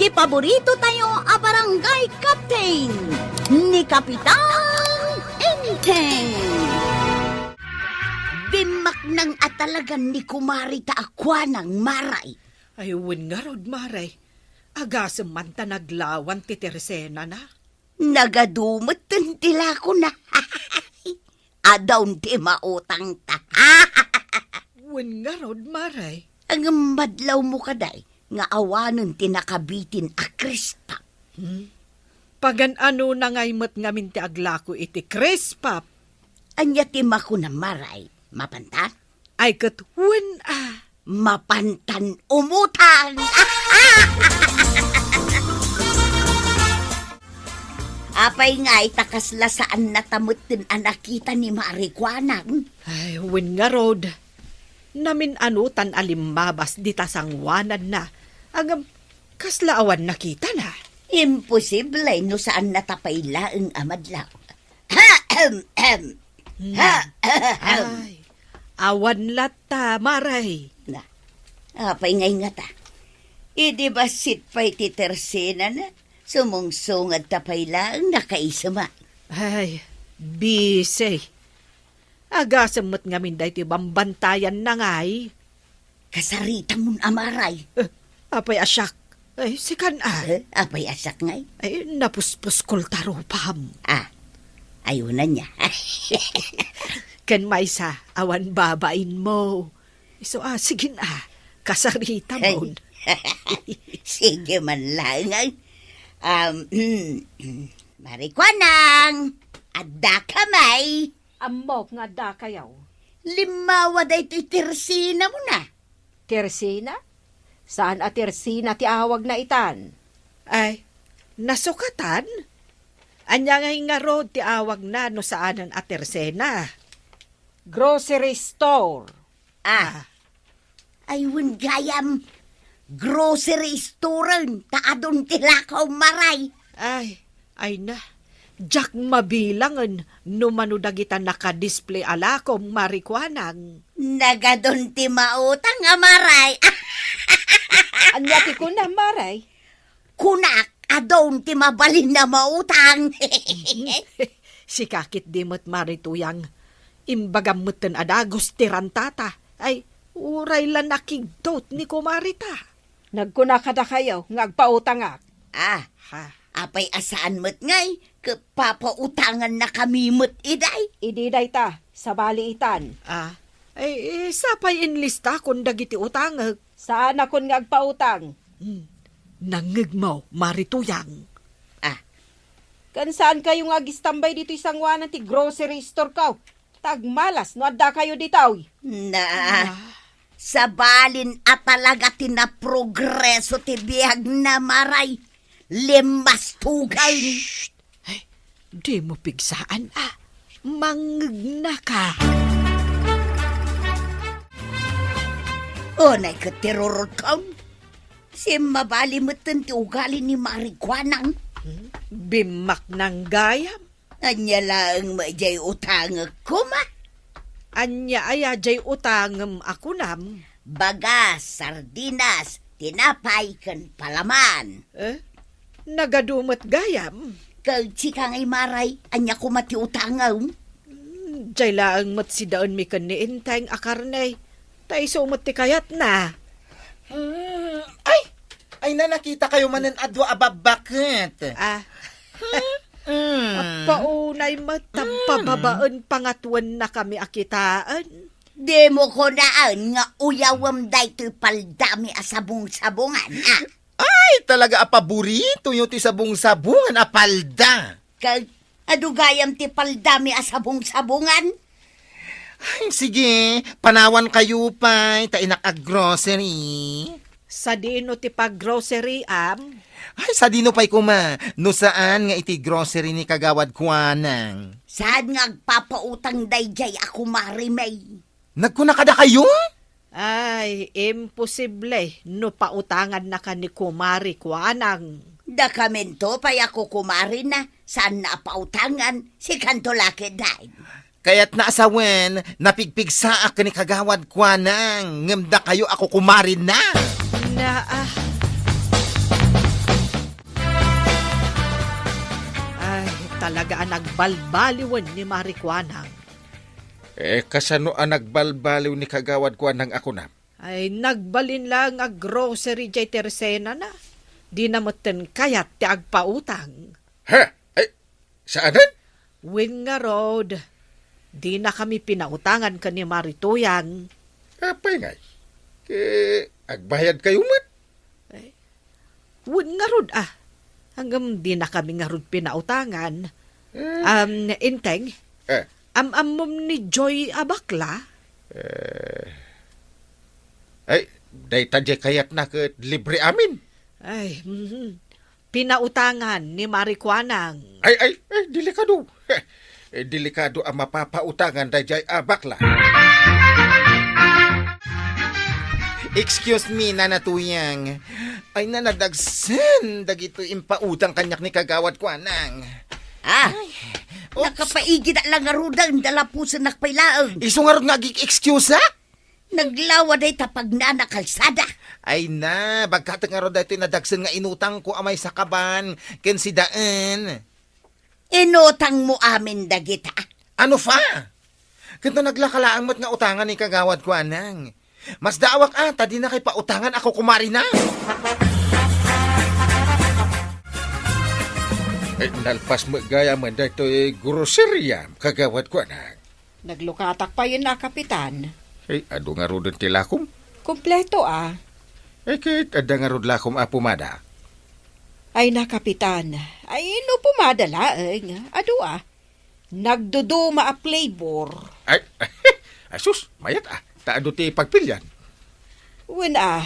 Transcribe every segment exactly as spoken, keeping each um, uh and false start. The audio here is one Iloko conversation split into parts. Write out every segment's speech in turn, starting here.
Ti paborito tayo a barangay captain, ni Kapitan Enteng. Bimaknang a talagan ni Kumari ta akuanang, Maray. Ay, wen ngarud, Maray. Agasem man ta naglawan ti tersenana. Nagadu metten ti lakona. Adaon ti mautangta. Wen ngarud, Maray. Ngem madlawmo kadi nga awanen ti nakabitin a Krispap? Hmm? Pagan-anona ngay met ngamin ti aglako iti Krispap? Ania ti makunam, Maray? Mapanta? Ay ket wen a. Mapantan umutang. Apay ngay ta kasla saanna ta metten a nakita ni Maray Kuanang? Ay, wen ngarud. Namin-anutan a limmabas dita sangoananna. Ngem, kasla awan nakitana? Imposible no saanna ta pay laeng a madlaw. Ahem, ahem. Hmm. Ahem. Ay, awan latta, Maray. Na, apay ngay ngata? Idi bassit pay ti tersenana, sumungsungad ta pay laeng nakaisuma. Ay, bisi. Agasem met ngamin daytoy bambantayanna ngay. Kasaritamon a, Maray. Eh, apay a siak? Ay, sikan a. Eh, apay a siak ngay? Ay, napuspuskol ta rupam. Ah, ayunan niya. Ken maysa, awan babainmo. Isu a, sigin a. Kasaritamon. Sige man laeng ay. Um, Maray Kuanang, adda ka may? Ammok nga adda kayo. Limmawa daytoy tersenamon a. Tersena? Saan a tersena ti awagna itan? Ay, nasukatan? Ania ngay ngarud ti awagna no saanen a tersena? Grocery store. Ah. Ah. Ay, wen gayam. Grocery store-en, ta adun ti lako, Maray. Ay, ay na. Diak mabilangen no mano dagita naka-display a lako, Maray Kuanang. Nagadun ti mautang a, Maray. Ania ti kunam, Maray? Kunak, adun ti mabalin a mautang. Sika ketdi met, Maray Tuyang. Imbagam metten a dagus ti rantata. Ay, uray la nakigtot ni kumarita. Nagkuna kadakayo nga agpautangak. Ah, ha? Apay a saan met ngay, ket papautangannakami met idiay? Idi dayta, sabali itan. Ah, ay, eh, sapay inlistakon dagiti utangek. Saanakon nga agpautang. Hmm. Nangngegmo, Maray Tuyang. Ah. Ken saan kayo nga agistambay ditoy sangoanan ti grocery store ko? Ta agmalas no adda kayo ditoy. Na, ah, sabalin a talaga ti naprogreso ti biagna, Maray. Limmastugan. Shh! Ay, dimo pigsaan a. Mangngegnaka. Unay ket ti rurutkom. Simmabali metten ti ugali ni Maray Kuanang. Hmm? Bimaknang gayam. Ania laeng met jay utangek koma? Ania aya jay utangem a kunam? Bagas, sardinas, tinapay, ken palaman. Eh? Nagadu met gayam? Ket sika ngay, Maray, ania koma ti utangem? Hmm, jay laeng met sidaenmi ken ni Enteng a karne. Ta isu met ti kayatna. Hmm, ay! Ay na, nakita kayo manen a dua a babbaket. Ah. Mm. Appaunay met, ta pababaen pangatuen na kami a kitaen. Dimo kunaen nga uyawem daytoy paldami a sabong-sabongan, ah. Ay, talaga a paboritoyo ti sabong-sabongan a palda. Ket adu gayam ti paldami a sabong-sabongan? Ay, sige, panawan kayo pay, ta inak a grocery. Sadino ti pag-groceryam? Ay, sadino pay koma, no saan nga iti grocery ni Kagawad Kuanang? Saan nga agpapautang dayjay a kumari, May? Nagkuna kadakayo? Ay, imposible no pautangannaka ni Kumari Kuanang. Dakaminto pay a kukumarina, saanna a pautangan, sikanto la ketdi. Kayatna a sawen, napigpigsaak ken ni Kagawad Kuanang, ngem dakayo a kukumarina. Na, ah. Talaga a nagbalbaliwen ni Mari Kuanang. Eh, kasano a nagbalbaliw ni Kagawad Kuanang a kunam? Ay, nagbalin lang a grocery jay tersenana. Dina metten kayat ti agpautang. Ha? Ay, saanen? Wen ngarud, dinakami pinautangan ken ni Mari Tuyang. Apay ngay? Ket agbayadkayo met? Ay, wen ngarud, ah. Ngem dinakami ngarud pinautangan. Eh. Um, Enteng, Eh. am-ammom ni Joy a bakla? Eh. Ay, dayta jay kayatna ket libre amin. Ay, mhm. Pinautangan ni Mari Kuanang. Ay, ay, ay, delikado. Eh, delikado a mapapautangan dayjay a bakla. Excuse me, Nana Tuyang. Ay, na, nadagsen dagitoy impautang kaniak ni Kagawad Kuanang. Ah, Ay. Oops. Nakapaigid lang ngaruden, dalapusenak pay laeng. Isu ngarud nga agik-excuse, ha? Naglawa dayta pagnaana kalsada. Ay na, bagkatek ngarud daytoy nadagsen nga inutangko a maysa ka ban ken sidaen. Inutangmo amin dagita? Ano fa? Ket no naglaka laeng met nga utangan ni Kagawad Kuanang. Masdaawak a, ta dinakay pautangan a kukumarina. Eh, nalpas met gayam daytoy groceria, Kagawad Kuanang. Naglukatak payen a, Kapitan. Ay, adu ngaruden ti lakom? Kompleto a. Ay, ket adda ngarud lakom a pomada? Ay na, Kapitan. Ay, no pomada laeng, adu a. Nagduduma a flavor. Ay, asus, mayat a. Ta adu ti pagpilian. Wen a,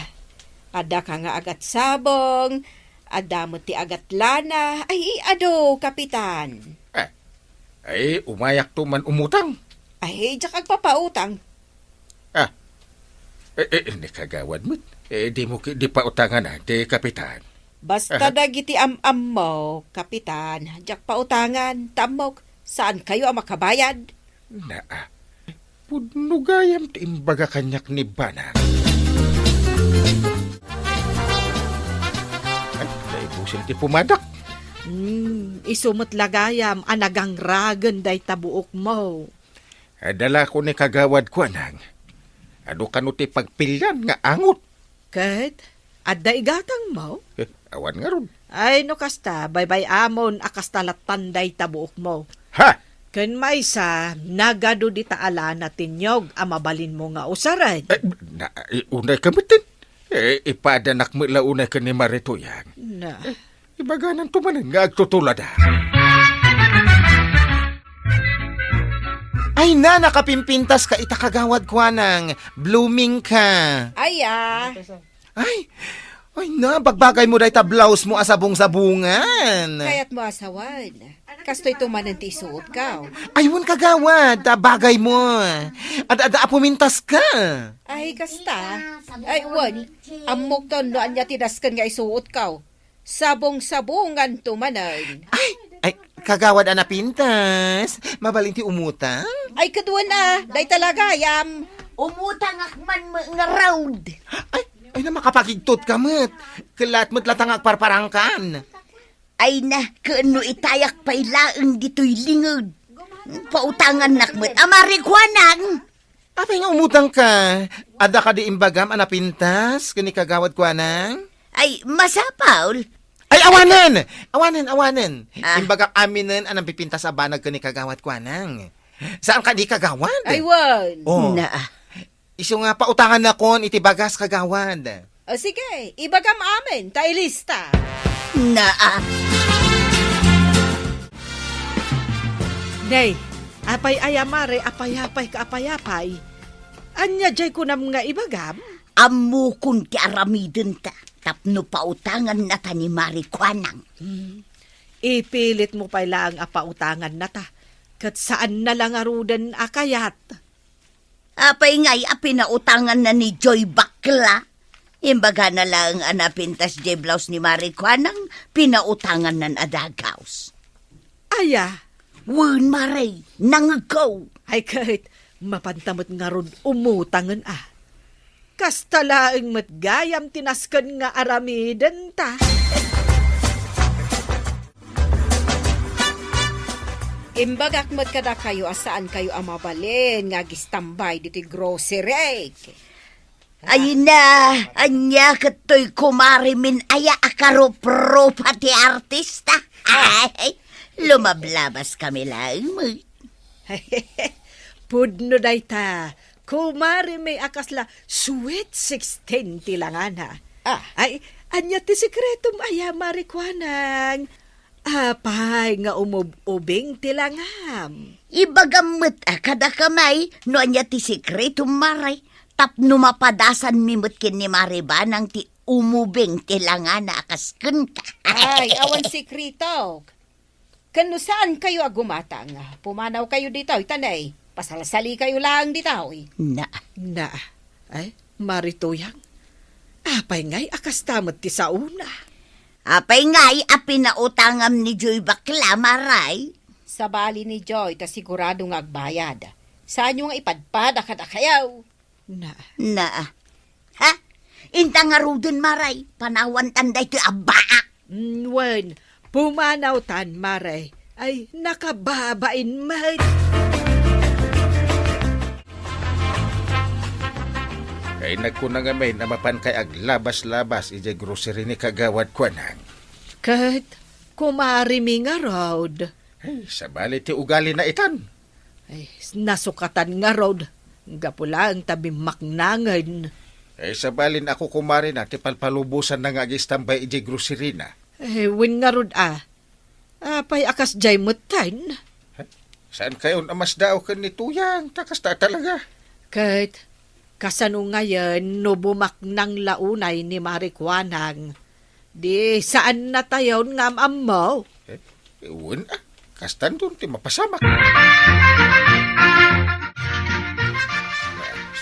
adda ka nga agat sabong, adda met ti agat lana. Ay, adu, Kapitan. Eh, ay, umayakto man umutang. Ay, diak agpapautang. Ah, eh, eh, ni Kagawad met. Eh, di mo ki-, di pautangan, ah, ti Kapitan. Basta Aha. dagiti am-ammo, Kapitan, diak pautangan, ta ammok, saan kayo a makabayad. Naa, pudno gayam ti imbaga kaniak ni Banang. Ay, naibusin ti pumadak. Hmm, isu met la gayam a nagangragen dayta buokmo. Adda la ko ni Kagawad Kuanang. Adu kano ti pagpilian nga angot. Ket, adda igatangmo? Eh, awan ngarud. Ay, no kasta, baybay-amon a kasta lattan dayta buokmo. Ha? Ken maysa, nagadu dita a lana ti niyog a mabalinmo nga usaren. Eh, na, eh, unay ka metten. Eh, ipadanak met la unay ken ni Mari Tuyang. Na. Eh, ibagananto manen nga agtutulada. Ay na, nakapimpintas ka ita, Kagawad Kuanang. Blooming ka. Ay, ah. Ay, ay na, bagbagay mo dayta blouse mo a sabong-sabongan. Kayat mo asawan. Kastoy to manen ti isuot ka. Ay, wen, Kagawad, ta bagay mo. Ad-, adda a pumintas ka. Ay, kasta. Ay, wen, ammok ton no ania ti dasken nga isuot ka. Sabong-sabongan to manen. Ay, ay, Kagawad a napintas. Mabalin ti umutang? Ay, kadwan a. Dayta la gayam. Umutangak man met ngarud. Ay, ay na, makapagigtot ka met. Kellaat met latta nga agparparangkan. Ay na, ken no itayak pay laeng ditoy linged. Pautangannak met a Mari Kuanang. Apay nga umutang ka? Adda kadi imbagam a napintas ken ni Kagawad Kuanang? Ay, masapul. Ay, awanen! Awanen, awanen. Ah. Imbagak aminen a nampipintas a banag ken ni Kagawad Kuanang. Saan kadi, Kagawad? Ay, wen. Oh. Naa. Isu nga pautangannakon iti bagas, Kagawad. O, sige, ibagam amin, ta ilista. Naa. Nay, apay aya, Mari, apayapay ka, apayapay? Ania jay kunam nga ibagam? Ammokon ti aramidenta tapno pautangannata ni Mari Kuanang. Hmm. Ipilitmo pay laeng a pautangannata, ket saanna la ngaruden a kayat. Apay ngay a pinautanganna ni Joy bakla? Imbagana laeng a napintas jay blouse ni Mari Kuanang, pinautangannan a dagaus. Aya? Wen, Mari, nangegko. Ay ket, mapanta met ngarud umutangen a. Kasta laeng met gayam ti nasken nga aramidenta. Imbagak met kadakayo a saankayo a mabalin nga agistambay ditoy grocery. Ay na, ania ket toy kumare min aya a karup-rupa ti artista? Ah. Ay, lumablabas kami laeng met. Pudno dayta, kumare mi a kasla Sweet sixteen ti langana. Ah. Ay, ania ti sekretom aya, Mare Kuanang? Apay nga umub-ubing ti langam? Ibagam met a kadakami no ania ti sekretom, Mare, tapno mapadasanmi met ken ni Mare Banang ti umubing ti langana a kas kenka. Ay, awan sekreto. Ken no saankayo a gumatang, pumanawkayo ditoy, ta nay, pasalsalikayo laeng ditoy. Na. Na. Ay, Mare Tuyang, apay ngay a kasta met ti saona? Apay ngay a pinautangam ni Joy Bakla, Mare? Sabali ni Joy, ta sigurado nga agbayad. Saanyo nga ipadpada kadakayo? Na. Na. Ha? Inta ngaruden, Mare, panawantan daytoy a baak. Mm, wen, pumanawtan, Mare. Ay, nakababain met. Ay, nagkuna ngamin a mapankay aglabas-labas idiay grocery ni Kagawad Kuanang. Ket, kumare mi ngarud. Ay, sabali ti ugalina itan. Ay, nasukatan ngarud. Gapu laeng ta bimmaknangen. Ay, sabalin a kukumarena ti palpalubosanna nga agistambay idiay groceryna. Ay, wen ngarud a. Apay a kasdiay metten? Saankayon a masdaaw ken ni Tuyang, ta kasta talaga. Ket, kasano ngayen no bumaknang la unay ni Mare Kuanang? Di saannatayon nga am-ammo. Eh, wen, ah, kastanton ti mapasamak.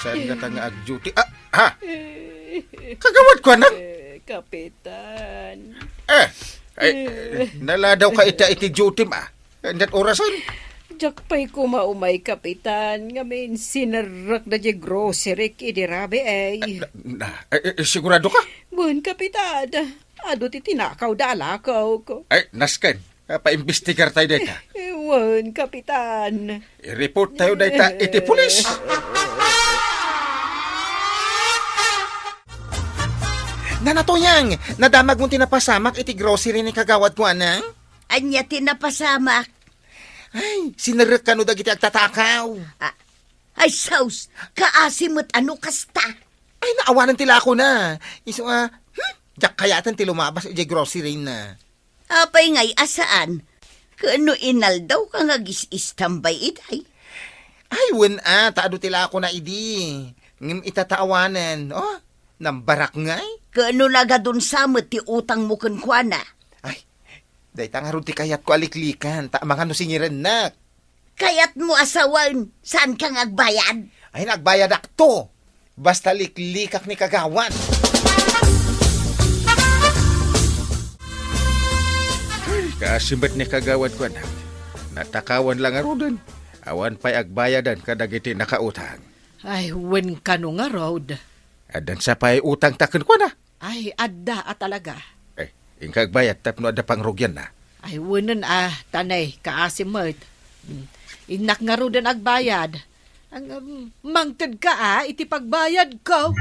Saan ngata nga ag-duty? Ah, ha? Kagawad Kuanang? Eh, Kapitan. Eh, ay, eh, naladaw ka ita iti duty ma. Ket orasan? Diak pay koma umay, Kapitan, ngamin sinerrekda diay grocery idi rabii. Na, na, eh, eh, sigurado ka? Wen, Kapitan. Adu ti tinakawda a lakok. Ay, nasken. Ah, paimbestigar tayo dayta. Eh, wen, Kapitan. I-report tayo dayta iti pulis. Nana Tuyang, nadamagmo ti napasamak iti grocery ni Kagawad Kuanang? Ania ti napasamak? Ay, sinerrek kano dagiti agtatakaw. Ah, ay, sus, kaasi met a no kasta. Ay, naawanan ti lakona. Isu nga, hmm, diak kayaten ti lumabas idiay grocery na. Apay ngay a saan? Ket no inaldaw ka nga agis-istambay itay? Ay, wen a, ta adu ti lakona idi. Ngem ita ta awanen, oh, nambarak ngay? Ket no nagadunsa met ti utangmo kenkuana? Ay, dayta ngarud ti kayatko a liklikan, ta amangan no singirennak. Kayatmo a sawen, saanka nga agbayad? Ay, nagbayadakto. Basta liklikak ni Kagawad. Ay, kaasi met ni Kagawad Kuanang. Natakawan la ngaruden. Awan pay agbayadan kadagiti nakautang. Ay, wen kano ngarud. Addan sa pay utangta kenkuana? Ay, adda a talaga. Eh, inka agbayad tapno adda pangrugianna. Ay, wenen a, ta nay, kaasi met. Hmm. Innak ngaruden agbayad. Ang, um, mangted ka a, iti pagbayad ko.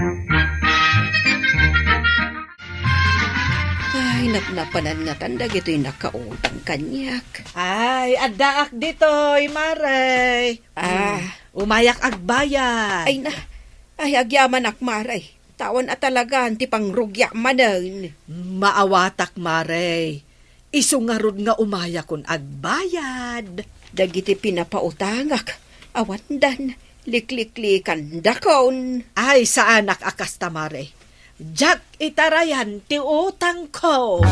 Ay, napnapanan ngatan dagitoy nakautang kaniak. Ay, addaak ditoy, Mare. Ah. Hmm. Umayak agbayad. Ay na, ay, agyamanak, Mare. Tawan a talagan ti pangrugiak manen. Maawatak, Mare. Isu ngarud nga umayakon agbayad. Dagiti pinapautangak, awandan, likliklikandakon. Ay, saanak a kasta, Mare. Diak itarayan ti utangko.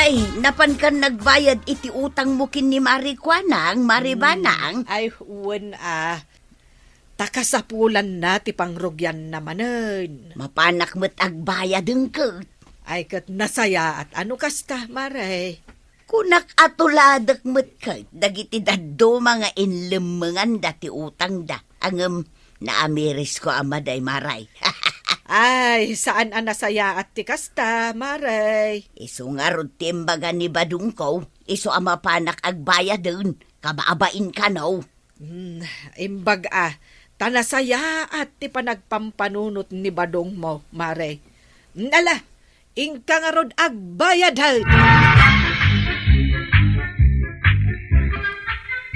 Ay, napankan nagbayad iti utangmo ken ni Mare Kuanang, Mare Banang? Ay, wen a. Ta kasapulanna ti pangrugianna manen. Mapanak met agbayad, engket. Ay, ket nasayaat a no kasta, Mare. Kunak a tuladek met ket dagiti dadduma nga inlemmenganda ti utangda, ngem naamirisko a madi, Mare. Ay, saan a nasayaat ti kasta, Mare. Isu ngarud ti imbaga ni badongko, isu a mapanak agbayaden, kababain kano. Hmm, imbag a, ta nasayaat ti panagpampanunot ni badongmo, Mare. Ala, inka ngarud agbayaden.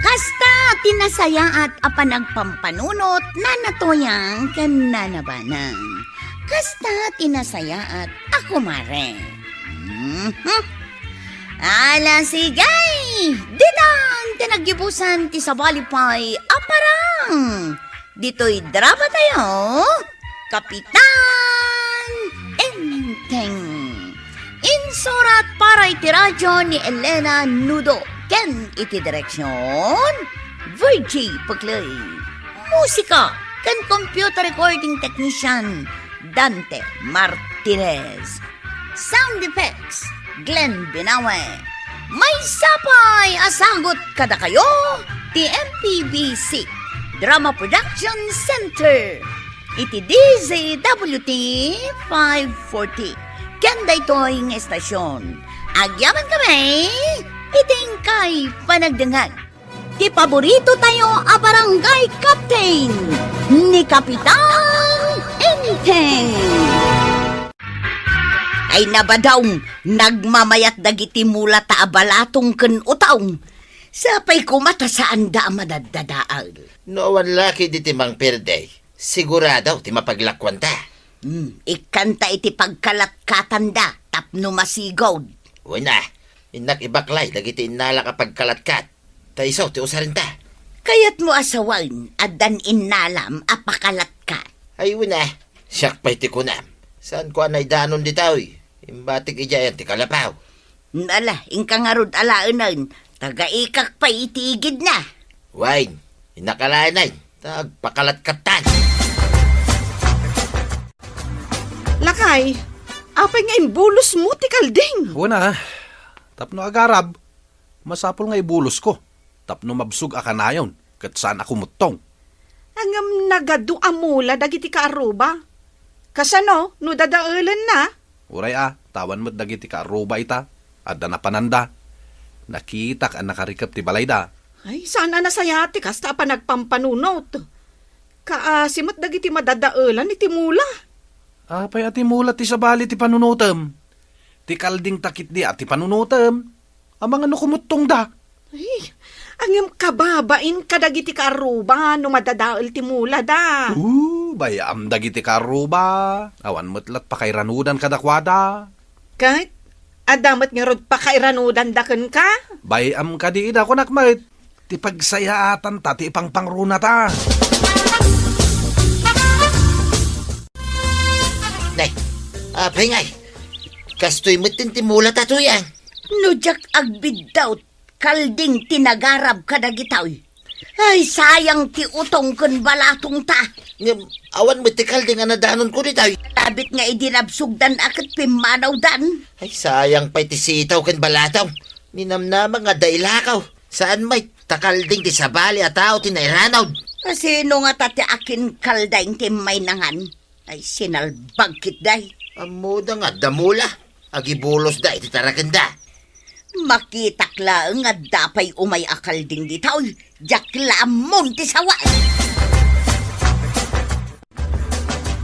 Kasta ti nasayaat a panagpampanunot, Nana Toyang ken Nana Banang. Kasta ti nasayaat a kumare. Mhm. Ala, sige! Ditan ti naggibusan ti sabali pay a parang. Ditoy drama tayo, Kapitan Enteng. Insurat para iti radyo ni Elena Nudo ken iti direksyon, Virgie Puclay. Musika ken computer recording technician, Dante Martinez. Sound effects, Glenn Binawe. Maysa pay a sagut kadakayo ti M P B C Drama Production Center iti D Z W T five forty. Ken daytoy nga estasyon, agyaman kami iti inkay panagdengngeg. Ti paborito tayo a barangay captain, ni Kapitan Enteng. Ay, nabadong, nagmamayat dagiti mula ta a balatong ken utong. Sapay koma ta saanda a madaddadael. No awan laki diti mangperde, sigurado ti mapaglakuanta. Hmm, ikkanta iti pagkalatkatanda tapno masigod. Wen a, innak ibaklay dagiti innalak a pagkalatkat. Ta isu ti usarinta. Kayatmo a sawen, addan innalam a pakalatkat. Ay, wen a, siak pay ti kunam. Saanko a naidanon ditoy? Imbatik idiay ti kalapaw. Ala, inka ngarud alaenen, tagaikak pay iti igidna. Wen, innak alaenen, ta agpakalatkattan. Lakay, apay nga imbulosmo ti kalding? Wen a, tapno agarab, masapul nga ibulosko, tapno mabsog a kanayon, ket saan a kumuttong. Ngem nagadu a mula dagiti kaarruba. Kasano no dadaelenna? Uray a, ta awan met dagiti kaarruba ita, adda napananda. Nakitak a nakarikep ti balayda. Ay, saan a nasayaat ti kasta a panagpampanunot. Kaasi met dagiti madadaelan iti mula. Apay a ti mula ti sabali ti panunotem? Ti kalding ta ketdi a ti panunotem. Amangan no kumuttongda. Ay, ngem kababain kadagiti kaarruba no madadael ti mulada. Oo, bay-am dagiti kaarruba. Awan met lat pakairanudan kadakuada. Ket, adda met ngarud pakairanudanda kenka? Bay-am kadi ida, kunak met. Ti pagsayaatanta ti ipangpangrunata. Nay, apay ngay? Kastoy met ti mula ta, Toyang. No diak agbiddawt, kalding ti nagarab kadagitoy. Ay, sayang ti utong ken balatongta. Ngem, awan met ti kalding a nadanonko ditoy. Sabit nga idi nabsogdan a ket pimmanawdan. Ay, sayang pay ti sitaw ken balatong. Ninamnama nga adda ilakaw. Saan met ta kalding ti sabali a tao ti nairanod. Kasino ngata ti akin kalding ti immaynangan? Ay, sinalbag ketdi. Ammoda nga adda mula. Agibulosda iti tarakenda. Makitak laeng nga adda pay umay a kalding ditoy. Diak la ammon ti sawen.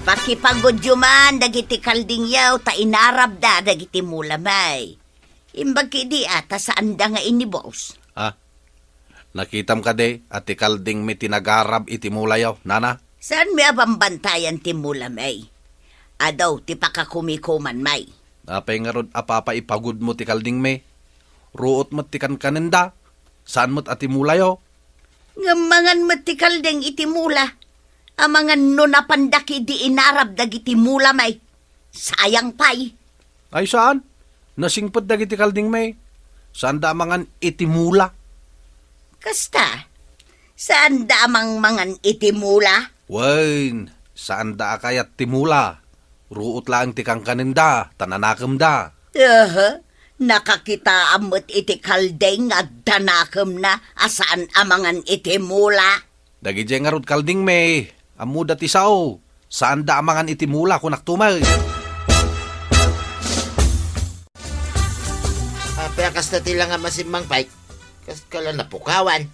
Pakipagudyo man dagiti kaldingyo ta inarabda dagiti mula, may. Imbag ketdi a ta saanda nga inibus. Ah, nakitam kadi a ti kaldingmi ti nagarab iti mulayo, nana? Saanmi a bambantayan ti mula, may? Adu ti pakakumikuman, may. Apay ngarud a papaipagudmo ti kaldingmi? Ruot met ti kankanenda, saan met a ti mulayo. Ngem mangan met ti kalding iti mula. Amangan no napanda ketdi inarab dagiti mula, may. Sayang pay. Ay, saan? Nasingpet dagiti kaldingmi. Saanda a mangan iti mula. Kasta, saanda a mangmangan iti mula? Wen, saanda a kayat ti mula. Ruot laeng ti kankanenda, ta nanakemda. Aha, nakakitaam met iti kalding nga adda nakemna a saan a mangan iti mula. Dagidiay ngarud kaldingmi, ammoda ti sao. Saanda a mangan iti mula, kunakto met. Apay a kasta ti langam a simmangpet? Kas ka la napukawan?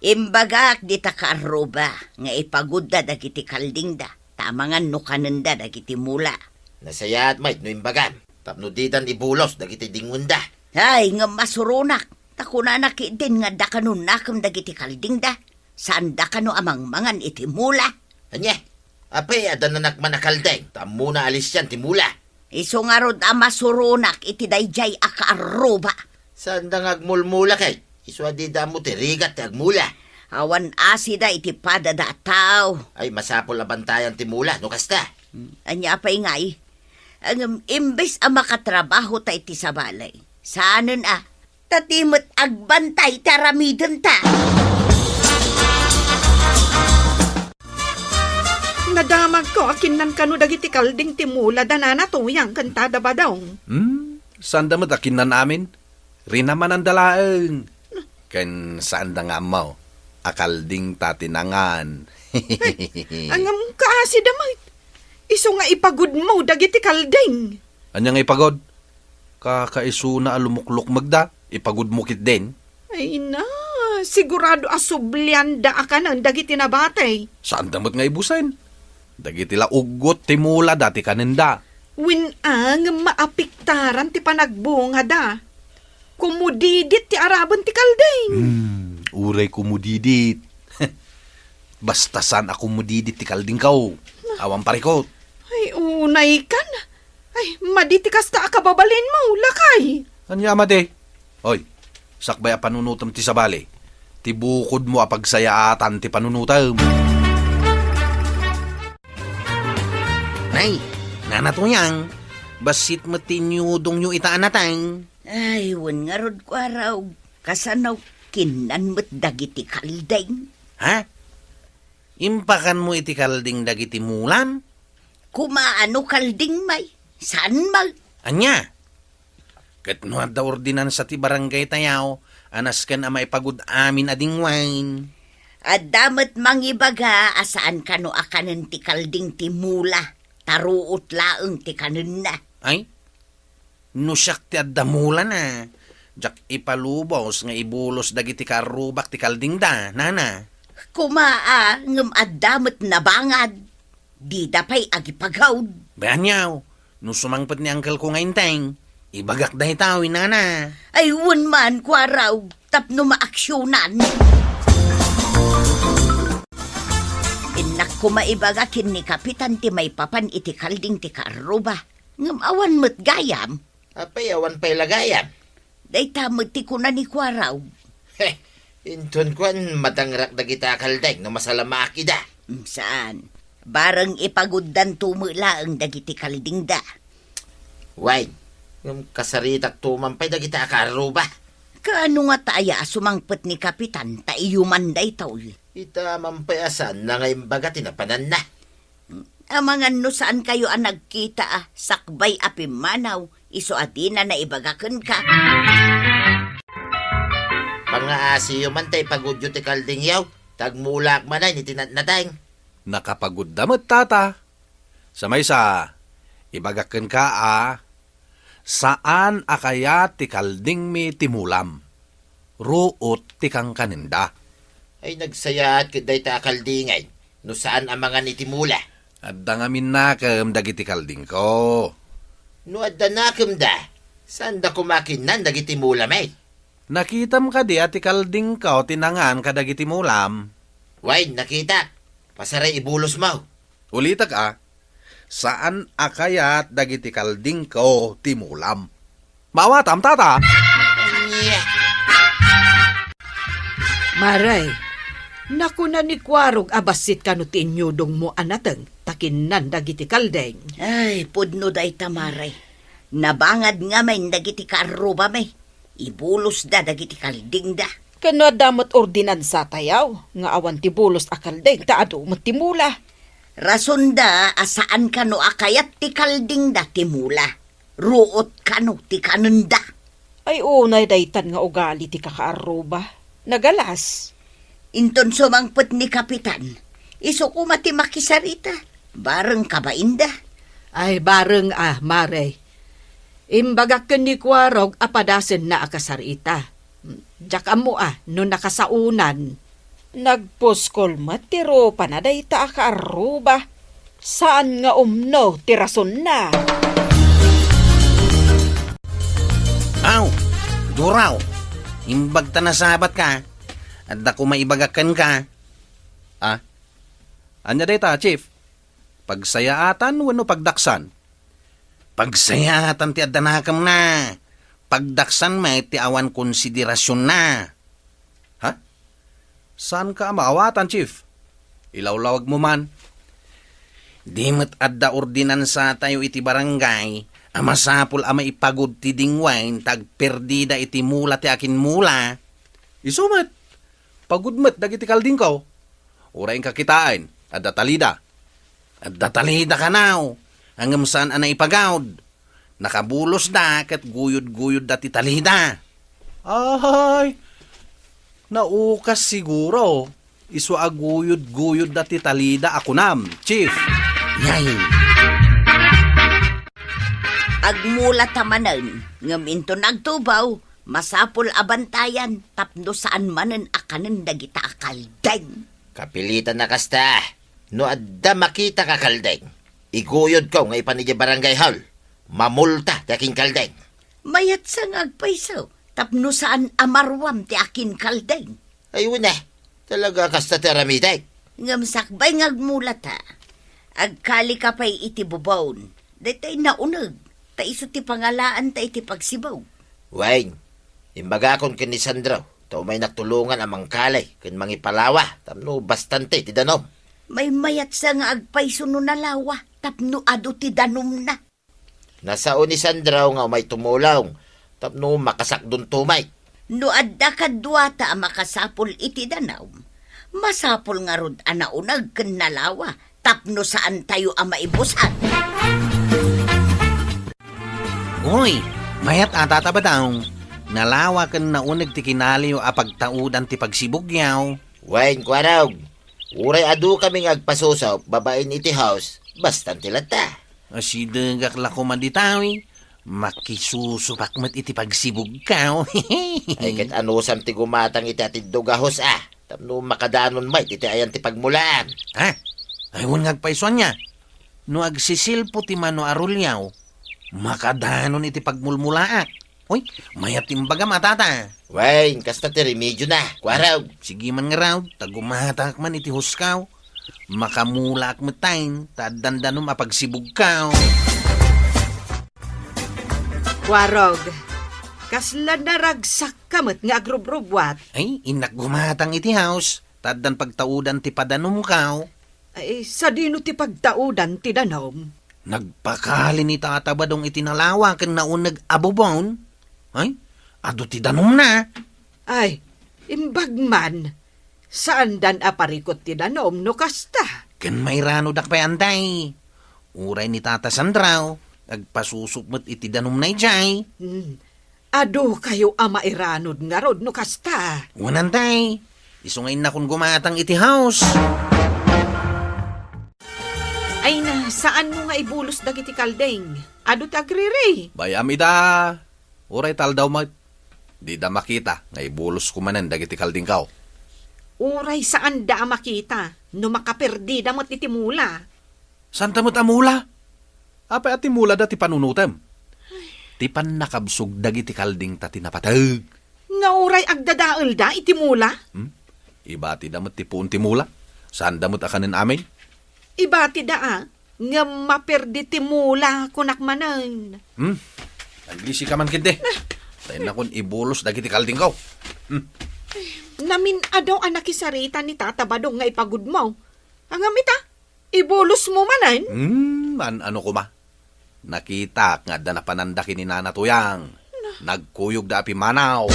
Imbagak dita kaarruba nga ipagudda dagiti kaldingda, ta amangan no kanenda dagiti mula. Nasayaat met no imbagam, tapno didan ibulos dagiti dingwenda. Ay, ngem masuronak, ta kunana ketdin nga adda kano nakem dagiti kaldingda, saanda kano a mangmangan iti mula. Ania? Apay, adda nanakman a kalding, ta ammona a lisian ti mula. Isu ngarud a masuronak iti daydiay a kaarruba. Saanda nga agmulmula ket? Isu a dida ammo ti rigat ti agmula. Awan asida iti padada a tao. Ay, masapul a bantayan ti mula, no kasta. Hmm, ania pay ngay? Ngem imbes a makatrabaho ta iti sabali, saanen a, ta ti met agbantay ti aramidenta. Nadamagko a kinnan kano dagiti kalding ti mula da Nana Tuyang ken Tada Badong. Hmm, saanda met a kinnan amin. Rinamananda laeng. Ken saanda nga ammo a kalding ta ti nangan. Ay, ngem kaasida met. Isu nga ipagudmo dagiti kalding. Ania nga ipagud? Kakaisuna a lumuklukmegda, ipagudmo ketdin. Ay na, sigurado a sublianda a kanen dagiti nabati. Saanda met nga ibusen. Dagiti la uggot ti mula da ti kanenda. Wen a, ngem maapiktaran ti panagbungada. Kumudidit ti araben ti kalding. Hmm, uray kumudidit. Basta saan a kumudidit ti kaldingko. Awan parikot. Ay, unay kan. Ay, madi ti kasta a kababalinmo, lakay. Ania a madi? Oy, sakbay a panunotem ti sabali, ti bukodmo a pagsayaatan ti panunotem. Nay, Nana Tuyang, bassit met ti inyudongyo ita a nateng. Ay, wen ngarud, Kuarog, kasano kinnan met dagiti kalding? Ha? Impakanmo iti kalding dagiti mulam? Kumaano kalding, may? Saan, may? Ania? Ket no adda ordinansa ti barangay tayo a nasken a maipagud amin a dingwain? Adda met mangibaga a saan kano a kanen ti kalding ti mula, ta ruot laeng ti kanenna. Ay, no siak ti adda mulana, diak ipalubos nga ibulos dagiti kaarrubak ti kaldingda, nana. Kuma a, ngem adda met nabangad. Dida pay agipagaud. Ania, no sumangpet ni angkelko nga inteng, ibagak dayta, nana. Ay, wen man, Kuarog, tapno maaksionan. Innak koma ibaga ken ni Kapitan ti maipapan iti kalding ti kaarruba. Ngem awan met gayam. Apay, awan pay la gayam? Dayta met ti kuna ni Kuarog. He, inton kuan, madangrak dagita a kalding no masalamaak ida. Mm, saan? Bareng ipaguddanto met laeng dagiti kaldingda. Wen, ngem kasaritakto man pay dagita a kaarruba. Kaano ngata aya a sumangpet ni Kapitan ta iyo man daytoy? Ita man pay a saanna nga imbaga ti napananna. Amangan no saankayo a nagkita a sakbay a pimmanaw, isu a dina naibaga kenka. Pangaasiyo man ta ipagudyo ti kaldingyo, ta agmulaak manen iti natnateng. Nakapagudda met, tata. Sa maysa, ibagak kenka a saan a kayat ti kaldingmi ti mulam. Ruot ti kankanenda. Ay, nagsayaat ket dayta a kaldingay no saan a mangan iti mula. Adda ngamin nakem dagiti kaldingko. No adda nakemda, saanda koma kinnan dagiti mula met? Nakitam kadi a ti kaldingko ti nangan kadagiti mulam? Wen, nakitak. Pasaray ibulosmo. Ulitek a, saan a kayat dagiti kaldingko ti mulam. Maawatam, tata? Ania? Mare, nakuna ni Kuarog a bassit kano ti inyudongmo a nateng ta kinnan dagiti kalding. Ay, pudno dayta, mare. Nabangad ngamin dagiti kaarrubami. Ibulosda dagiti kaldingda. Ken no adda met ordinansatayo nga awan ti bulos a kalding ta adu met ti mula. Rasonda a saan kano a kayat ti kaldingda ti mula. Ruot kano ti kanenda. Ay, unay daytan nga ugali ti kakaarruba. Nagalas. Inton sumangpet ni Kapitan, isu koma ti makisarita. Bareng ka ba, Inda? Ay, bareng a, Mare. Imbagak ken ni Kuarog a padasenna a kasarita. Diak ammo a no nakasaonan. Nagpuskol met ti rupana dayta a kaarruba. Saan nga umno ti rasonna. Aw, Duraw, imbag ta nasabat ka. Adda koma ibagak kenka. Ah? Ania dayta, Chief? Pagsayaatan wenno pagdaksan? Pagsayaatan ti adda nakemna. Pagdaksan met ti awan konsiderasionna. Ha? Saanka a maawatan, Chief? Ilawlawagmo man. Di met adda ordinansatayo iti barangay a masapul a maipagud ti dingwain ta agperdida iti mula ti akinmula. Isu met, pagud met dagiti kaldingko. Uray inka kitaen, adda talida. Adda talida kanaw, ngem saan a naipagud. Nakabulosda ket guyod-guyodda ti talida. Ay, naukas siguro. Isu a guyod-guyodda ti talida a kunam, Chief. Yay! Agmula ta manen, ngem inton agtubaw, masapul a bantayan tapno saan manen a kanen dagita a kaldeng. Kapilitan a kasta. No adda makita ka kaldeng, iguyodko nga ipan idiay barangay hall. Mamulta ti akinkaldeng. Mayatsa nga agpayso tapno saan a maruam ti akinkaldeng. Ay, wen a, talaga kasta ti aramidek. Ngem sakbay nga agmulata, agkalika pay iti bubon. Daytoy nauneg, ta isu ti pangalaanta iti pagsibug. Wen, imbagakon ken ni Sandro, ta umaynak tulongan a mangkali ken mangipalawa tapno bastante ti danum. Maymayatsa nga agpayso no nalawa tapno adu ti danumna. Nasao ni Sandro nga umay tumulong tapno makasakdon tumay. No adda kaduata a makasapul iti danum, masapul ngarud a nauneg ken nalawa tapno saantayo a maibusan. Uy, mayat a, Tata Badong. Nalawa ken nauneg ti kinaliyo a pagtaudan ti pagsibugyo. Wen, Kuarog, uray adu kami nga agpasusup babaen iti house, bastante latta. Asidegak la koma ditawi. Makisusupak met iti pagsibugko. Ay, ket anusam ti gumatang iti atiddog a house a tapno makadanon met iti ayan ti pagmulaan. Ha? Ay, wen nga agpayso ania. No agsisilpo ti mano a ruliaw, makadanon iti pagmulmulaak. Uy, mayat ti imbagam a, Tata. Wen, kasta ti remedyona, Kuarog. Sige man ngarud, ta gumatangak man iti houseko. Makamulaak metten, ta addan danum a pagsibugko. Kuarog, kasla naragsakka met nga agrubrubbuat. Ay, innak gumatang iti house, ta addan pagtaudan ti padanumko. Ay, sadino ti pagtaudan ti danum? Nagpakali ni Tata Badong iti nalawa ken nauneg a bubon. Ay, adu ti danumna. Ay, imbag man. Saandan a parikut ti danum no kasta. Ken mairanodak pay, Antay. Uray ni Tata Sandro, agpasusup met iti danumna idiay. Hmm. Adukayo a mairanod ngarud no kasta. Wen, Antay. Isu nga innakon gumatang iti house. Ay na, saanmo nga ibulos dagiti kalding? Adu ti agriri. Bay-am ida. Uray ta aldaw met. Dida makita nga ibulosko manen dagiti kaldingko. Uray saanda a makita no makaperdida met iti mula. Saanta met a mula? Apay a ti mulada ti panunotem? Ti pannakabsog dagiti kaldingta ti napateg. Nga uray agdadaelda iti mula? Hmm? Ibatida met ti puon ti mula. Saanda met a kanen amin. Ibatida a, ngem maperdi ti mula, kunak manen. Hmm? Aglisika man ketdi. Ta innakon ibulos dagiti kaldingko. Hmm. Namin-adaw a nakisarita ni Tata Badong nga ipagudmo. Ngem ita, ibulosmo manen? Hmm, an-ano koma? Nakitak nga adda napananda ken ni Nana Tuyang. Nagkuyogda a pimmanaw.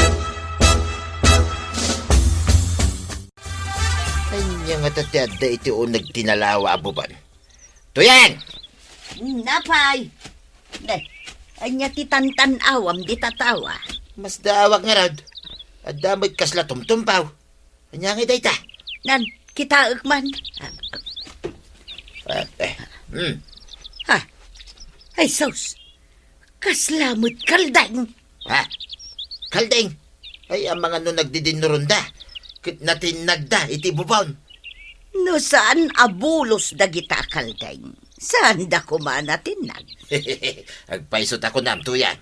Ania ngata ti adda iti uneg ti nalawa a bubon? Tuyang! Napay! Ne, ania ti tantan-awam dita tawa? Masdaawak ngarud. Adda met kasla tumtumpaw. Ania ngay dayta? Nan, kitaek man. Ah, eh, Hmm. Ha? Ay, sus! Kasla met kaldeng! Ha? Kaldeng? Ay, amangan no nagdidinnuronda. Ket natinnagda iti bubon. No saan a bulos dagita a kaldeng, saanda koma a natinnag. Agpayso ta kunam, Tuyang.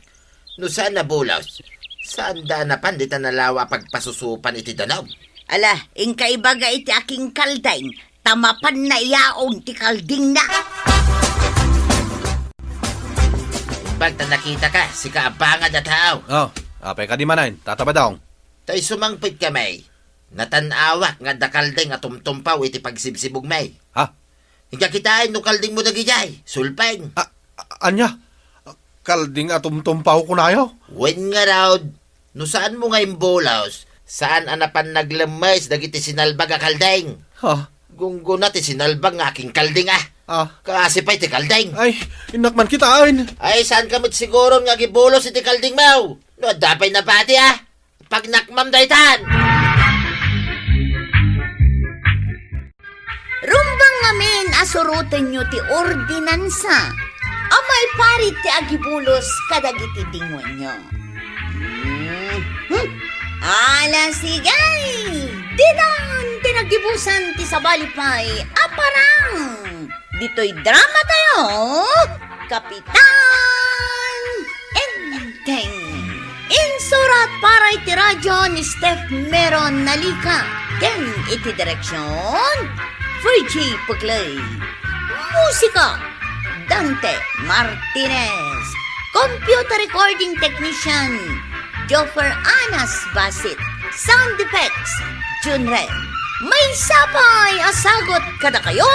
No saan a bulos, saanda a napan dita nalawa a pagpasusupan iti danum. Ala, inka ibaga iti akingkaldeng, ta mapanna iyaon ti kaldingna. Imbag ta nakitaka, sika a bangad a tao. Oh, apay kadi manen, Tata Badong? Ta isu mangpetkami, natan-awak nga adda kalding a tumtumpaw iti pagsibsibugmi. Ha? Inka kitaen no kaldingmo dagijay, sulpeng. A-, a-, ania? Kalding a tumtumpaw kunayo? Wen ngarud, no saanmo nga imbulos, saan a napan naglemmes dagiti sinalbag a kalding. Ha? Gunggona ti sinalbag nga akingkalding, a. Ah. Kaasi pay ti kalding. Ay, innak man kitaen. Ay, saanka met siguron nga agibulos iti kaldingmo? No adda pay nabati, a. Pagnakmam daytan! Rumbeng ngamin a surotenyo ti ordinansa a maiparit ti agibulos kadagiti dingoenyo. Mhm. Ala, sige! Ditan ti nagibusan ti sabali pay a parang ditoy drama tayo, Kapitan Enteng. Insurat para iti radyo ni Steph Meron Nalica ken iti direksyon, Virgie Puglay. Musika, Dante Martinez. Computer recording technician, Joffer Anas Basit. Sound effects, Junren. Maysa pay a sagut kadakayo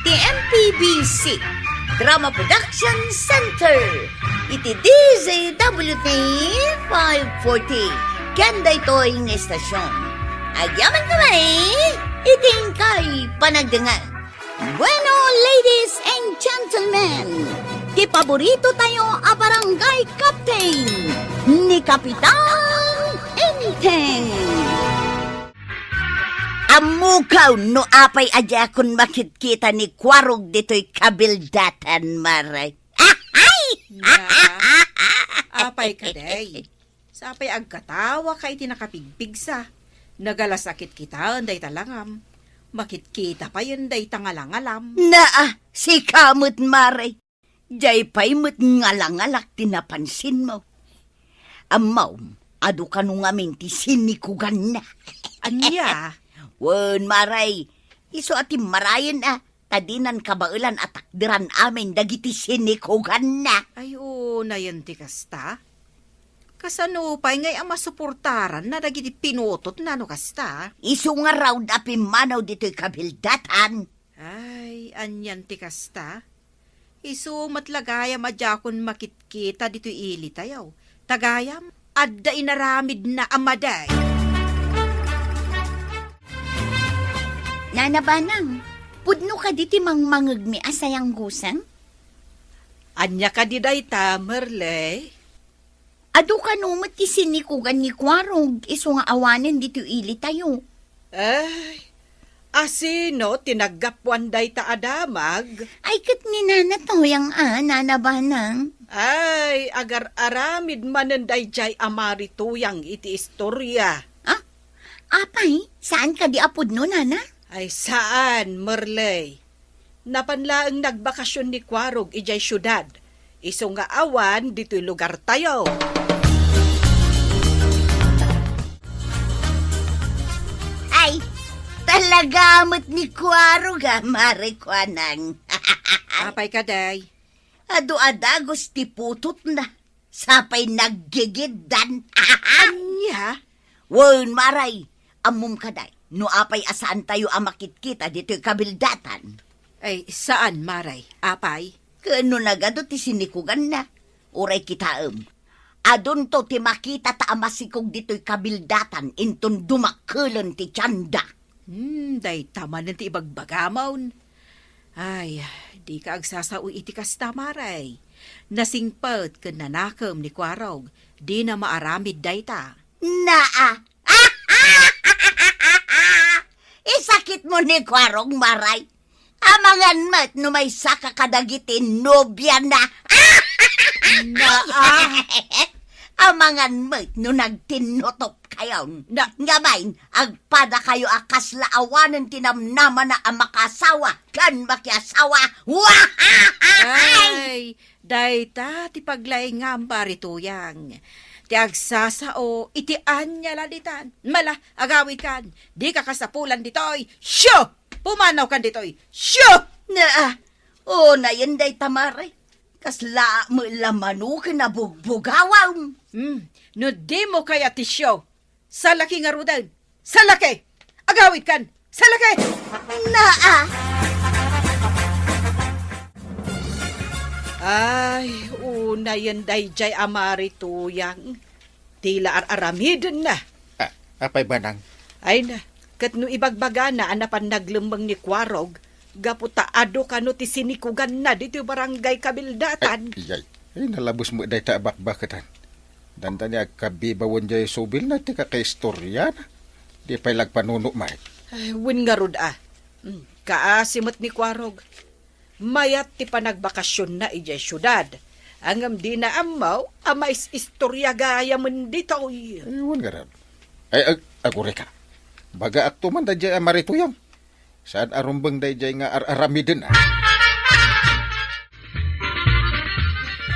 ti M P B C Drama Production Center iti D Z W T five forty ken daytoy nga istasyon. Agyamankami iti inkay panagdengngeg. Bueno, ladies and gentlemen, ti paborito tayo a barangay captain, ni Kapitan Enteng. Ammokaw no apay a diakon makitkita ni Kuarog ditoy kabildatan, Mare. Ay! Nga, apay kadi? Sapay agkatawaka iti nakapigpigsa. Nagalas a kitkitaen dayta langam. Makitkita payen dayta ngalangalam. Naa, sika met, Mare. Diay pay met ngalangalak ti napansinmo. Ammom, adu kano ngamin ti sinikuganna. Ania? Wen, Mare, isu a timmarayen a, ta dinan kabaelan a takderan amin dagiti sinikuganna. Ay, unayen ti kasta. Kasano pay ngay a masuportaranna dagiti pinutotna no kasta? Isu ngarud a pimmanaw ditoy kabildatan. Ay, anian ti kasta? Isu met la gayam a diakon makitkita ditoy ili tayo. Ta gayam, adda inaramidna a madi. Nana Banang, pudno kadi ti mangmangegmi a sayanggusang? Ania kadi dayta, Merle? Adu kano met ti sinikugan ni Kuarog, isu nga awanen ditoy ili tayo. Ay, asino ti naggapuan dayta a damag? Ay, ket ni Nana Tuyang a, Nana Banang. Ay, agar-aramid manen daydiay a Mari Tuyang iti istoria. Ah? Apay, saan kadi a pudno, Nana? Ay, saan, Merle. Napan laeng nagbakasyon ni Kuarog idiay siudad. Isu nga awan ditoy lugar tayo. Ay, talaga met ni Kuarog a, Mare Kuanang. Apay kadi? Adu a dagus ti putotna. Sapay naggigiddan. Ania? Wen, Mare, ammom kadi, no apay a saantayo a makitkita ditoy kabildatan? Ay, saan, Mare. Apay? Ken no nagadu ti sinikuganna, uray kitaem. Adunto ti makitata a masikog ditoy kabildatan inton dumakkelen ti tienda. Hmm, dayta manen ti ibagbagamon. Ay, dika agsasao iti kasta, Mare. Nasingpet ken nanakem ni Kuarog, dina maaramid dayta. Naa. Isakitmo ni Kuarog, Mare. Amangan met no maysaka kadagiti nobiana. Naa. Amangan met no nagtinnutopkayon. Na- Ngem, agpadakayo a kasla awanen ti namnamana a makaasawa ken makiasawa. Wahahahay! Ay, dayta ti paglaingam, Mari Tuyang. Ti agsasao iti ania la ditan. Mala, agawidkan. Dika kasapulan ditoy. Sio! Pumanawkan ditoy. Sio! Naa, unayen dayta, Mari. Kasla met la manoken a bugbugawem. Hmm, no dimo kayat ti sio, salaki ngaruden. Salaki! Agawidkan! Salaki! Naa! Ay, unayen daydiay a Mari Tuyang. Ti la ar-aramidenna. Ah, apay, Manang? Ay na, ket no ibagbagana a napan naglemmeng ni Kuarog, gapu ta adu kano ti sinikuganna ditoy barangay Kabildatan. Ay, iyay. Ay, nalabes met dayta a bakbaketan. Dandani agkabibawen diay subilna ti kakaistoriana. Di pay la agpanuno met. Ay, wen ngarud a. Mm, kaasi met ni Kuarog. Mayat ti panagbakasionna idiay siudad. Ngem dina ammo a mais-istoria gayamen ditoy. Ay, wen ngarud. Ay, ag-, agurayka. Bagaakto man daydiay a Mari Tuyang. Saan a rumbeng daydiay nga ar-aramiden, a?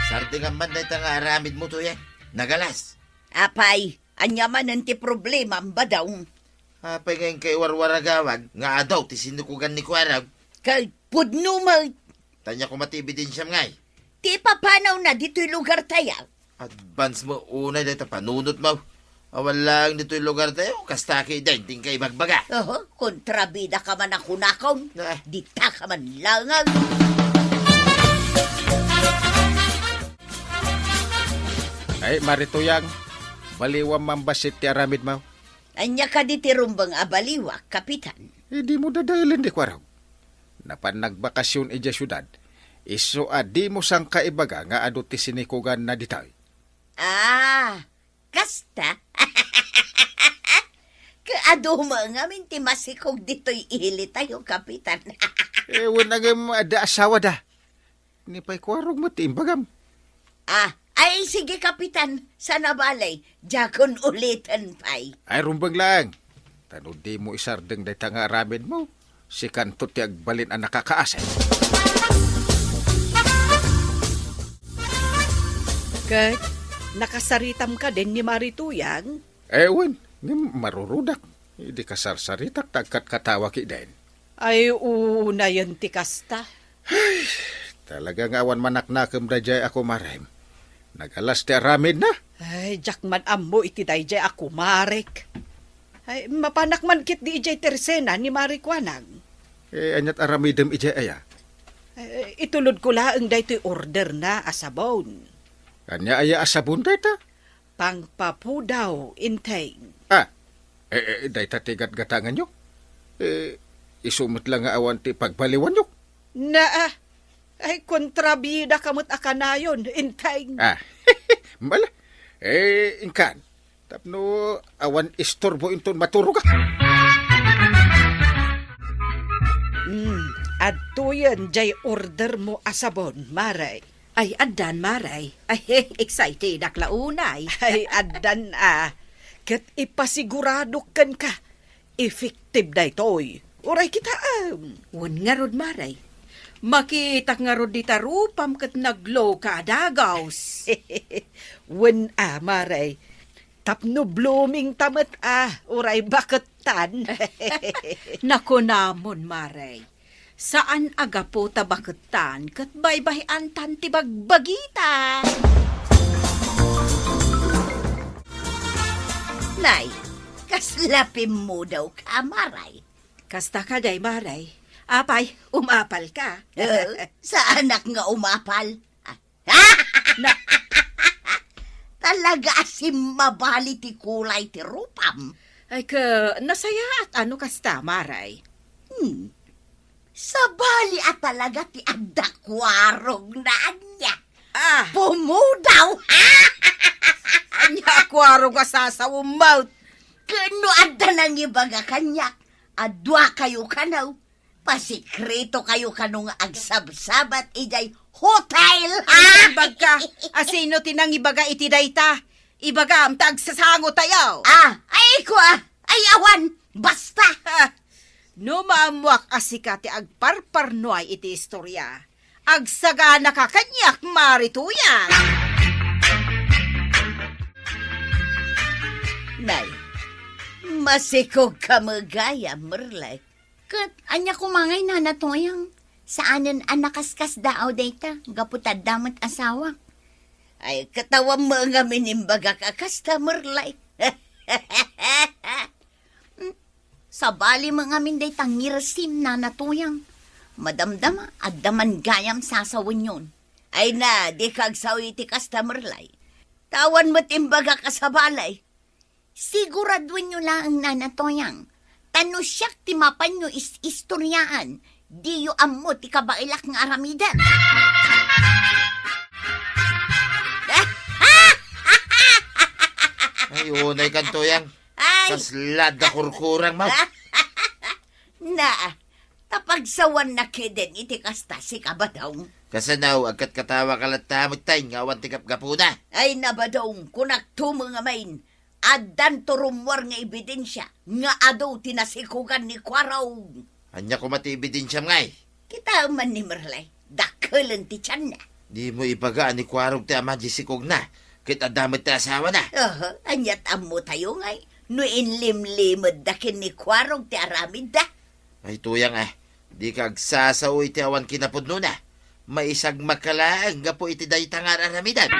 Sardengam man dayta nga aramidmo, Tuyang. Nagalas. Apay, ania manen ti problemam, Badong? Apay nga inka iwarwaragawag nga adu ti sinikugan ni Kuarog? Ket pudno met. Ania koma ti ebidensiam ngay? Ti ipapanawna ditoy lugartayo. Advance met unay dayta panunotmo. Awan laeng ditoy lugartayo, kasta ketdin ti inka ibagbaga. Oho, kontrabidaka man a kunakon. Ah. Ditaka man laeng. Ay, Mari Tuyang, baliwam man bassit ti aramidmo. Ania kadi ti rumbeng a baliwak, Kapitan? Ay, dimo dadaelen ti Kuarog. Napan nagbakasion idiay siudad, isu a dimo sangkaibaga nga adu ti sinikuganna ditoy. Ah, kasta? Ket adu met ngamin ti masikog ditoy ilitayo, Kapitan. Eh, wen ngem adda asawada. Ni pay Kuarog met ti imbagam. Ah, ay, sige, Kapitan. Saan a bale, diakon uliten pay. Ay, rumbeng laeng. Ta no dimo isardeng dayta nga aramidmo, sikanto ti agbalin a nakakaasi. Ket nakasaritam kadin ni Mari Tuyang? Eh, wen, ngem marurudak. Idi kasarsaritak ta agkatkatawa ketdin. Ay, unayen ti kasta. Ay, talaga nga awan manaknakem daydiay a kumarem. Nagalas ti aramidna. Ay, diak man ammo iti daydiay a kumarek. Ay, mapanak man ketdi idiay tersena ni Mari Kuanag. Eh, aniat aramidem idiay aya? Eh, itulodko laeng daytoy orderna a sabon. Ania aya a sabon dayta? Pangpapudaw, Enteng. Ah, eh, eh, dayta ti gatgatanganyo? Eh, isu met la nga awan ti pagbaliwanyo? Naa, ay, kontrabidaka met a kanayon, Enteng. Ah, mala. Eh, inkan, tapno awan isturbo inton maturogak. Hmm, adtoyen diay ordermo a sabon, Mare. Ay, addan, Mare. Ay, excited ak la unay. Ay, addan a. Ket ipasiguradok kenka, effective daytoy. Uray kitaem. Wen ngarud, Mare. Makitak ngarud dita rupam ket nagloka a dagaws. Wen a, Mare. Tapno blooming ta met a, uray bakettan. Nakunamon, Mare. Saan a gapu ta bakettan ket baybay-antan ti bagbagita. Nay, kasla pimmudawka, Mare? Kasta kadi, Mare. Apay, umapalka? Eh, saanak nga umapal. Na- Talaga a simmabali ti kulay ti rupam. Ay, ka, nasayaat, ano kasta, Mare? Hmm. Sabali a talaga ti adda kuarog na ania. Ah. Pumudaw! Ania a kuarog a sasawem met? Ken no adda nangibaga kaniak, a duakayo kano, Pasikreto kayo kano nga agsabsabat idiay hotel, ha? Imbag ka, asino ti nangibaga iti dayta? Ibagam ta agsasango tayo. Ah, ay, kua, ay, awan, basta. Ha, no maammuak a sika ti agparparnuay iti istoria, agsagana ka kaniak, Mari Tuyang. Nay, masikog ka met gayam, Merlay. Ket ania koma ngay, Nana Toyang? Saanen a nakaskasdaaw dayta, gapu ta adda met asawak. Ay, ket awan met ngamin imbagak a kasta, Merlay. Mm, sabali met ngamin dayta ngirsim, Nana Toyang. Madamdama, adda man gayam sasawenyon. Ay na, dika agsao iti kasta, Merlay. Ta awan met imbagak a sabali. Siguraduenyo laeng, Nana Toyang, ta no siak ti mapanyo is-istoriaan, diyo ammo ti kabaelak nga aramiden. Ay, unay kan, Toyang. Ay. Kasla da kurkurang mo. Na, ta pagsawanna keden iti kasta, sika, Badong. Kasano, agkatkatawa ka latta met tay nga awan ti gapgapuna? Ay na, Badong, kunakto met ngamin, addanto rummuar nga ebidensia nga adu ti nasikogan ni Kuarog. Ania koma ti ebidensiam ngay? Kitaem man ni Merlay, dakkelen ti tianna. Dimo ibaga a ni Kuarog ti ama ti sikogna, ket adda met ti asawana. Oho, aniat ammo tayo ngay, no inlimlimedda ken ni Kuarog ti aramidda. Ay, Tuyang, a, dika agsasao iti awan kinapudnona. Maisagmaka laeng gapu iti dayta nga ar-aramidan.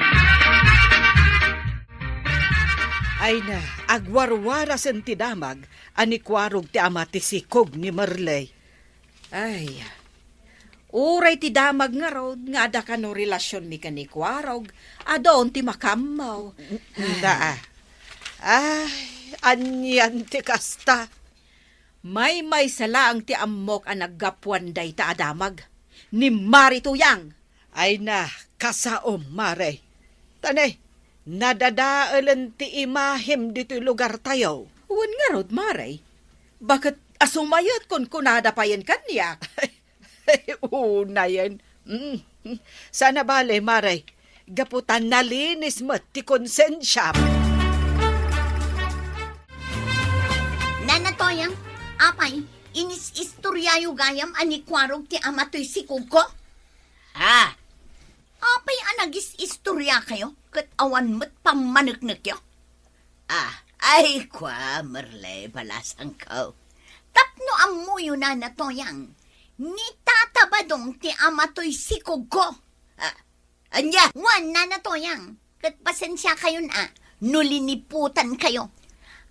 Ay na, agwarwarasen ti damag a ni Kuarog ti ama ti sikog ni Merlay. Ay, uray ti damag ngarud nga adda kano relasionmi ken ni Kuarog, adun ti makaammo. Daa. Ay, anian ti kasta? Maymaysa laeng ti ammok a naggapuan dayta a damag. Ni Mari Tuyang. Ay na, kasaom, Mare. Ta ne, nadadaelen ti imahem ditoy lugartayo. Wen ngarud, Mare. Baket a sumayet kunkunada payen kaniak. Unayen. Mm. Saan a bale, Mare. Gapu ta nalinis met ti konsensiam. Nana Toyang, apay, inis-istoriayo gayam a ni Kuarog ti ama toy sikogko? Ah. Apay a nagis-istoriakayo ket awan met pammaneknekyo? Ah, ay, kua, Merle, balasangko. Tapno ammoyo, Nana Toyang, ni Tata Badong ti ama toy sikogko. Ah, ania? Wen, Nana Toyang, ket pasensiakayon a no liniputankayo.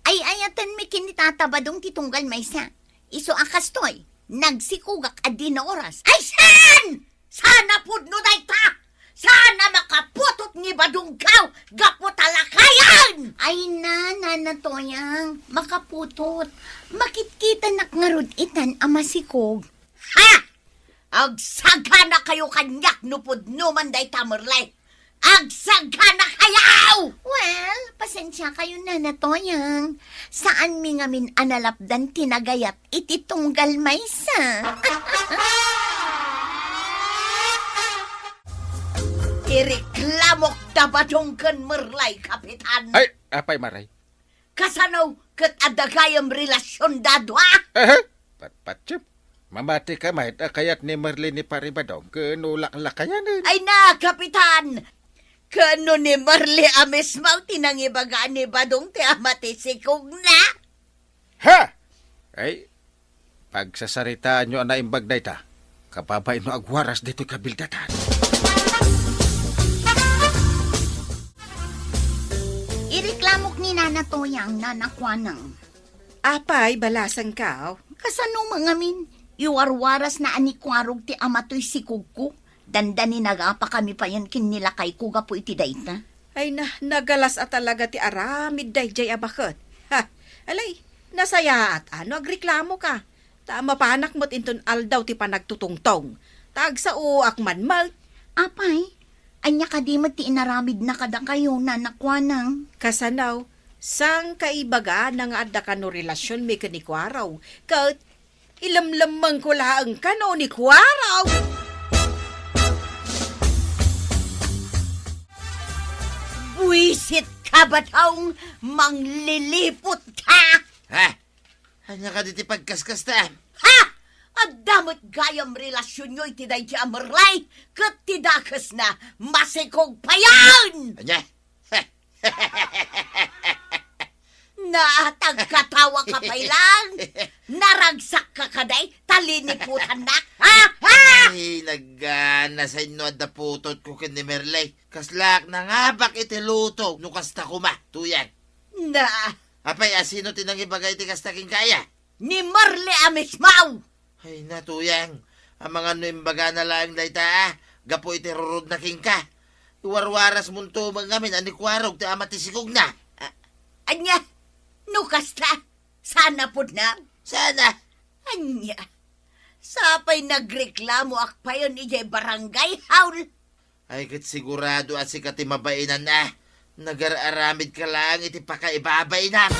Ay-ayatenmi ken ni Tata Badong ti tunggal maysa. Isu a kastoy, nagsikogak a dina oras. Ay, saan? Saan a pudno dayta? Saan a makaputot ni Badongko gapu ta lakayen? Ay na, Nana Toyang, makaputot. Makitkitanak ngarud itan a masikog. Ha? Agsaganakayo kaniak no pudno man dayta, Merle. Agsaganakayo! Well, pasensiakayo, Nana Toyang. Saanmi ngamin a nalapdan ti nagayat iti tunggal maysa. Ireklamok da Badong ken Merle, Kapitan. Ay, apay, Mare? Kasano ket adda gayam relasion da dua? Aha, patpatyo. Mamati ka met a kayat ni Merle ni Pari Badong ken no laklakayanen. Ay na, Kapitan! Ken no ni Merle a mismo ti nangibaga ni Badong ti ama ti sikogna? Ha? Ay, pagsasaritaanyo a naimbag dayta, kababain no agwaras ditoy kabildatan. Ireklamok ni Nana Toyang, Nana Kuanang. Apay, balasangko? Kasano met ngamin? Iwarwarasna a ni Kuarog ti ama toy sikogko. Dandaninagapakami payen ken ni lakayko gapu iti dayta. Ay na, nagalas a talaga ti aramid daydiay a baket. Ha, alay, nasayaat a no agreklamoka. Ta mapanak met inton aldaw ti panagtutungtong. Ta agsaoak man met. Apay, ania kadi met ti inaramidna kadakayo, Nana Kuanang? Kasano, saan ka ibagana nga adda kano relasionmi ken ni Kuarog, ket Ilemlemmengko laeng kano ni Kuarog. Buisit ka, Badong, mangliliput ka! Ha? Ania kadi ti pagkaskasta? Ha? Adda met gayam relasionyo iti daydi a Merlay ket ti dakesna, masikog payen! Ania? Naatagkatawa ka pay lang? Naragsak ka kadi ta liniputannak? Ha? Ha? Ay, nagana, sa inno adda putotko ken ni Merlay. Kaslaak nangabak iti lutog no kasta koma, Tuyang. Na. Apay, a sino ti nangibaga iti kasta kenka, aya? Ni Merlay a mismo! Ay na, Tuyang, amangan no imbagana laeng dayta, a, gapu iti rurudna kenka. Iwarwarasmonto met ngamin a ni Kuarog ti ama ti sikogna. A-, ania? No kasta, saan a pudno? Saan a? Ania? Sapay nagreklamoak payen idiay barangay hall. Ay, ket sigurado a sika ti mabainan a. Nagar-aramidka laeng iti pakaibabainak.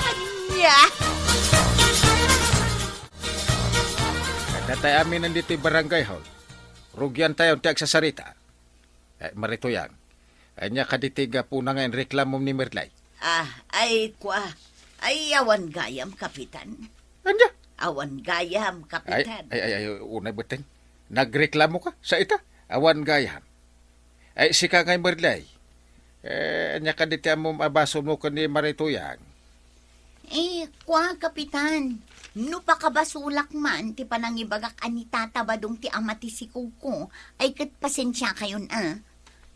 Ania? Adda tay aminen ditoy barangay hall. Rugiantayon ti agsasarita. Eh, Mari Tuyang, ania kadi ti gapuna nga inreklamom ni Merlay? Ah, ay, kua. Ay, awan gayam, Kapitan. Ania? Awan gayam, Ay, Kapitan. ay, ay, ay, unay betteng. Nagreklamo ka? Sa ita? Awan gayam. Ay, sika ngay, Merlay. Eh, ania kadi ti ammom a basolmo ken ni Mari Tuyang? Eh, kua, Kapitan, no pakabasolak man ti panangibagak a ni Tata Badong ti ama ti sikogko, ay ket pasensiakayon a.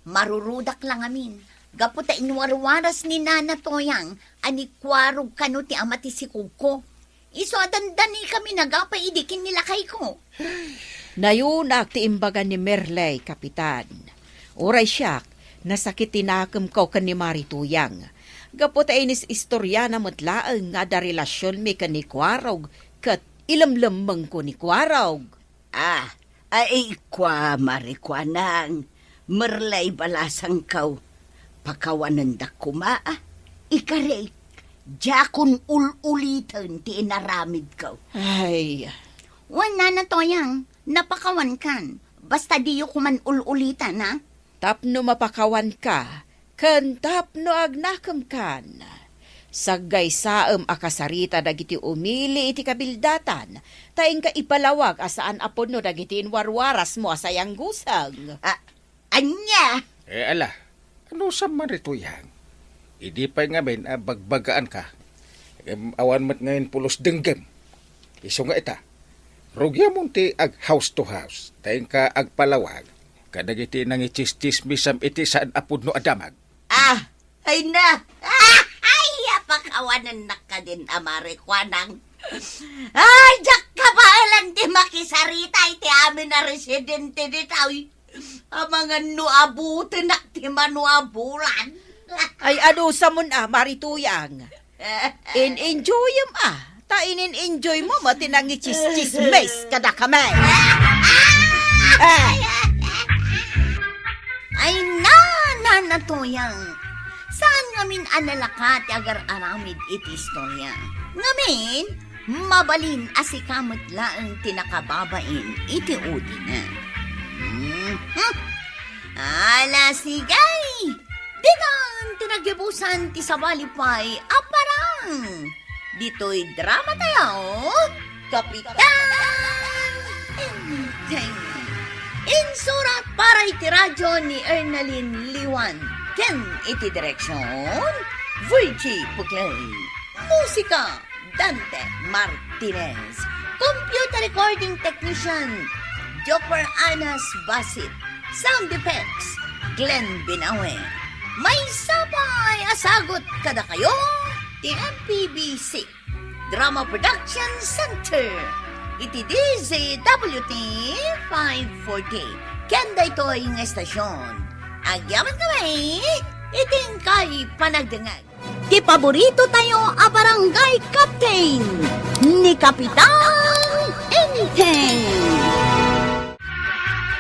Marurudak la ngamin, gapu ta inwarwaras ni Nana Tuyang a ni Kuarog kano ti ama ti sikogko. Isu a dandanikami nagapay idi ken ni lakayko. Nayunak ti imbaga ni Merlay, Kapitan. Uray siak, nasakit ti nakemko ken ni Mari Tuyang. Gapu ta inis-istoriana met laeng nga adda relasionmi ken ni Kuarog ket ilemlemmengko ni Kuarog. Ah, ay, kua, Mari Kuanang, Merlay balasangko. Pakawanendak koma, a. Ikarik, diakon ul-uliten ti inaramidko. Ay. Wen, Nana Tuyang, napakawankan. Basta diyo koman ul-ulitan, a? Tapno mapakawanka, ken tapno agnakemkan. Saggaysaem a kasarita dagiti umili iti kabildatan, ta inka ipalawag a saan a pudno dagiti inwarwarasmo a sayangguseng. A-, ania? Eh, ala, anusam man, Mari Tuyang? Idi pay ngamin a bagbagaanka, em, awan met ngamin pulos denggem. Isu nga ita, rugiamon ti ag-house to house, ta inka agpalawag kadagiti nangitsistsismisam iti saan a pudno a damag. Ah, ay na! Ay, apakawanennak kadin a Mari Kuanang. Ay, diak kabaelan ti makisarita iti amin a residente ditoy. Amangan no abutenak ti mano a bulan. Ay, anusamon a, Mari Tuyang? In-enjoyem a, ta inin-enjoymo met ti nangitsistsismis kadakami. Eh. Ay, na, Nana Tuyang. Saan ngamin a nalaka ti agar-aramid iti istorya? Ngamin, mabalin a sika met laeng ti nakababain iti udina. Mhm. Ala, sige! Ditan ti naggibusan ti sabali pay a parang. Ditoy drama tayo, Kapitan Enteng. Insurat para iti radyo ni Ernalyn Liwan ken iti direksyon, Virgie Puclay. Musika, Dante Martinez. Computer recording technician, Jopper Anas Basit. Sound effects, Glenn Binawe. Maysa pay a sagut kadakayo ti M P B C Drama Production Center iti D Z W T five forty. Ken daytoy nga estasyon, agyamankami iti inkay panagdengngeg. Ti paborito tayo a barangay captain, ni Kapitan Enteng.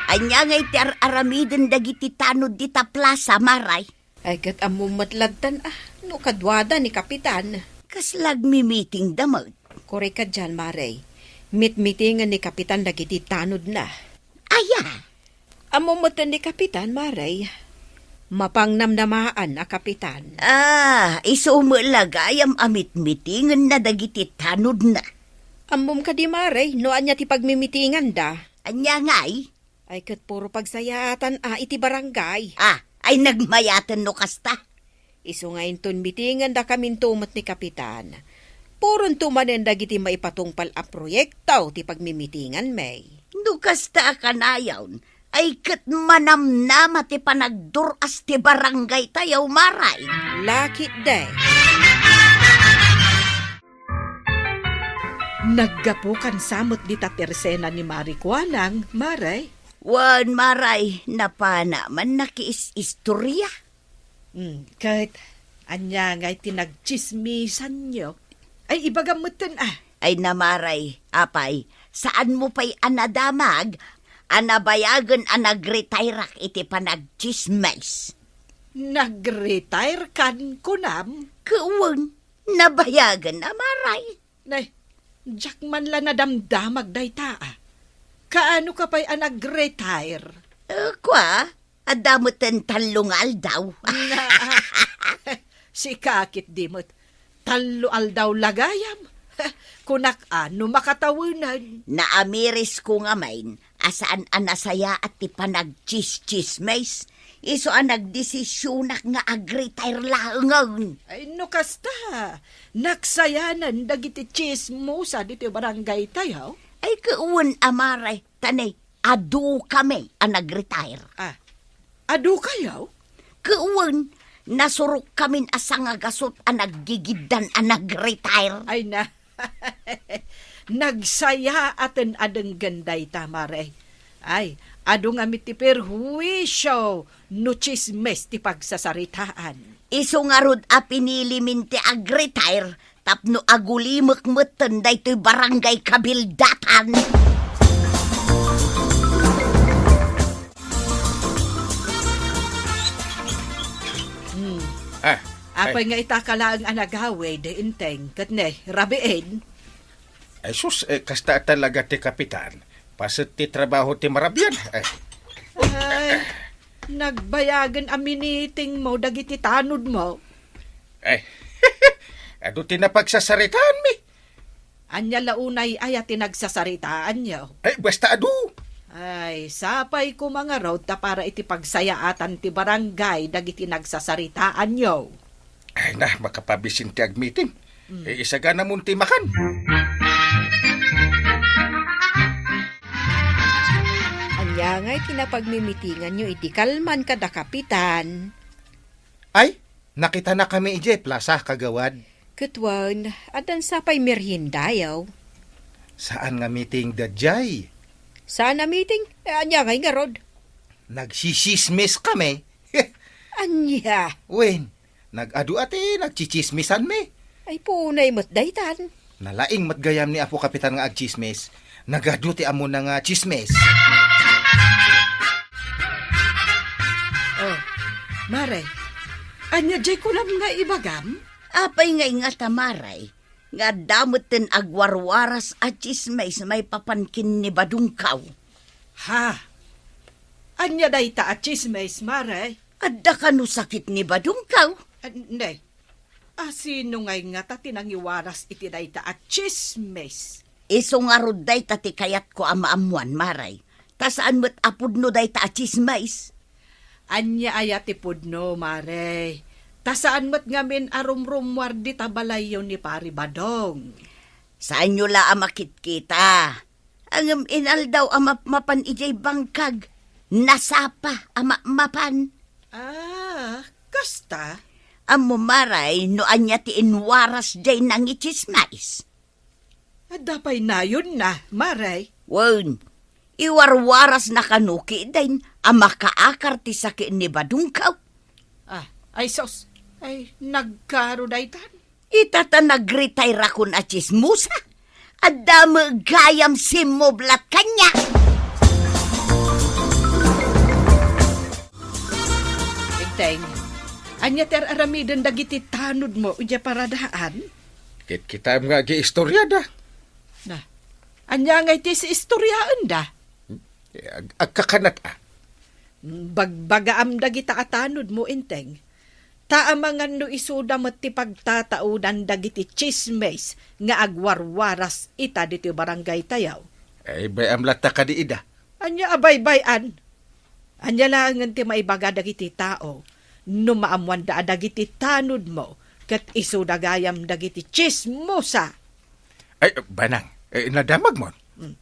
Ania ngay ti ar-aramiden dagiti tanod dita plasa, Mare? Ay, ket ammom met ladtan a, no kaduada ni Kapitan. Kasla agmi-meeting da met? Korek ka dian, Mare. Mitmitingen ni Kapitan dagiti tanodna. Aya? Ammom metten ni Kapitan, Mare. Mapangnamnamaan a kapitan. Ah, isu met la gayam a mitmitingenna dagiti tanodna. Ammom kadi, Mare, no ania ti pagmimitinganda? Ania ngay? Ay, ket puro pagsayaatan a iti barangay. Ah, ay nagmayaten no kasta. Isu nga inton mitingen dakaminto met ni Kapitan. Puronto manen dagiti maipatungpal a proyekto ti pagmimitinganmi. No kasta a kanayon, ay ket manamnama ti panagdur-as ti barangay tayo, Mare. Lakit de. Naggapukan sa met dita tersena ni Mari Kuanang, Mare. Wen, Mare, napana man nakiis-istorya. Hmm, ket ania ngay ti nagtsismisanyo? Ay, ibagam metten, ah. Ay, Mare, apay, saanmo pay a nadamag a nabayagen a nag-retire-ak iti panagtsismis? Nag-retire kan, kunam? Ket wen, nabayagen a, Mare. Nay, diak man la nadamdamag dayta, ah. Kaano ka pay a nag-retire? Eh, kua, adda metten tallo nga aldaw. Na, ah, sika ketdi met. Tallo aldaw la gayam. Kunak a no makatawenan. Naamirisko ngamin a saan a nasayaat ti panagtsistsismis. Isu a nagdesisionak nga ag-retire laengen. Ay, no kasta, nagsayanan dagiti tsismosa ditoy barangay tayo. Ay, ket wen a, Mare, ta ne, adu kami a nag-retire. Ah, adu kayo? Ket wen, nasurok kamin a sangagasut a naggigiddan a nag-retire. Ay na, nagsayaaten a denggen dayta, Mare. Ay, adu ngamin ti perhuisio no tsismis ti pagsasaritaan. Isu ngarud a pinilimin ti ag-retire tapno agulimek metten daytoy barangay kabildatan. Hmm. Ah, apay ay. Nga ita ka laeng a nagawid, Enteng, ket ne, rabiin? Ay sus, eh, kasta talaga ti kapitan. Paset ti trabaho ti marabian. Eh. Ay, nagbayagen a minitingmo dagiti tanodmo. Eh, adu ti napagsasaritaanmi. Ania la unay aya ti nagsasaritaanyo? Eh, basta adu. Ay, sapay koma ngarud ta para iti pagsayaatan ti barangay dagiti nagsasaritaanyo. Ay na, makapabisin ti agmiting. Mm. Eh, isaganamon ti makan. Ania ngay ti napagmimitinganyo iti kalman kada kapitan? Ay, nakitanakami idiay plaza, kagawad. Ket wen, addan sapay meriendayo? Saan nga meeting daydiay. Saan a meeting? Eh, ania ngay ngarud? Nagsisismis kami. Ania? Wen, nag-adu a ti nagtsitsismisanmi. Ay, punay met daytan. Nalaing met gayam ni Apo Kapitan nga agtsismis. Nagadu ti ammona nga tsismis. Oh, Mare, ania jay kunam nga ibagam? Apay nga ingata, Mare, nga adda metten agwarwaras a tsismis maipapan ken ni Badungkaw? Ha? Ania dayta a tsismis, Mare? Adda kano sakit ni Badungkaw? Ah, ne. A sino ngay ngata ti nangiwaras iti dayta a tsismis? Isu ngarud dayta ti kayatko a maammuan, Mare. Ta saan met a pudno dayta a tsismis. Ania aya ti pudno, Mare? Ta saan met ngamin a rumrummuar dita balayyo ni Pari Badong. Saanyo la a makitkita. Ngem inaldaw a mapmapan idiay bangkag, nasapa a mapmapan. Ah, kasta? Ammom, Mare, no ania ti inwaras jay nangitsismis? Adda pay nayonna, Mare. Wen, iwarwarasna kano ketdin a makaakar ti sakit ni Badungkaw. Ah, ay sus, ay nagkaro daytan. Ita ta nagretire-akon a tsismosa. Adda met gayam simmublat kaniak. Enteng, ania ti ar-aramiden dagiti tanodmo idiay paradaan? Kitkitaem nga agiistoriada. Na, Ania ngay ti istoriaenda? Eh, ag-, agkakanat a. Bagbagaam dagita a tanodmo, Enteng. Ta amangan no isuda met ti pagtataodan dagiti tsismis nga agwarwaras ita ditoy barangay tayo. Ay, bay-am latta kadi ida. Ania a baybay-an? Ania laengen ti maibaga dagiti tao no maammoanda a dagiti tanodmo ket isuda gayam dagiti tsismosa? Ay, banang, eh, nadamagmon? Hmm.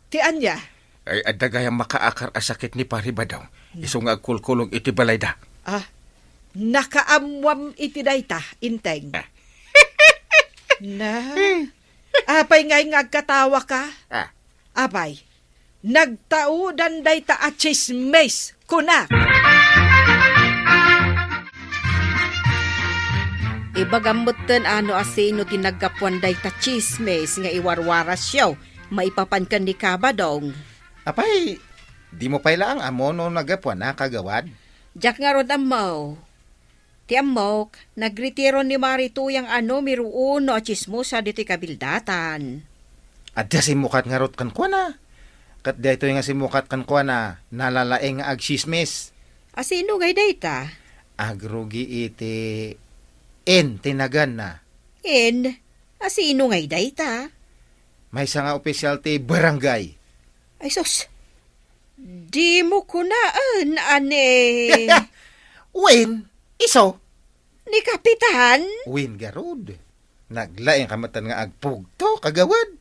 Ti ania? Ay, adda gayam makaakar a sakit ni Pari Badong. Hmm. Isu nga agkulkulong iti balayda. Ah, nakaammuam iti dayta, Enteng. Ah. Na? Hmm. Apay ngay nga agkatawaka? Ah. Apay, nagtaodan dayta a tsismis, kuna. Ibagam metten a no asino ti naggapuan dayta tsismis nga iwarwarasyo maipapan ken ni Kabadong. Apay, dimo pay laeng ammo no naggapuana, kagawad? Diak ngarud ammo. Ti ammok, nagretiro ni Mari Tuyang a numero uno a tsismosa ditoy kabildatan. Adda simmukat ngarud kenkuana. Ket daytoy nga simmukat kenkuana, nalalaing nga agtsismis. Asino ngay dayta? Agrugi iti N ti naganna. N? Asino ngay dayta? Maysa nga opisyal ti barangay. Ay sus, dimo kunaen a ni Wen, isu. Ni Kapitan? Wen garud. Naglaing ka metten nga agpugto, kagawad.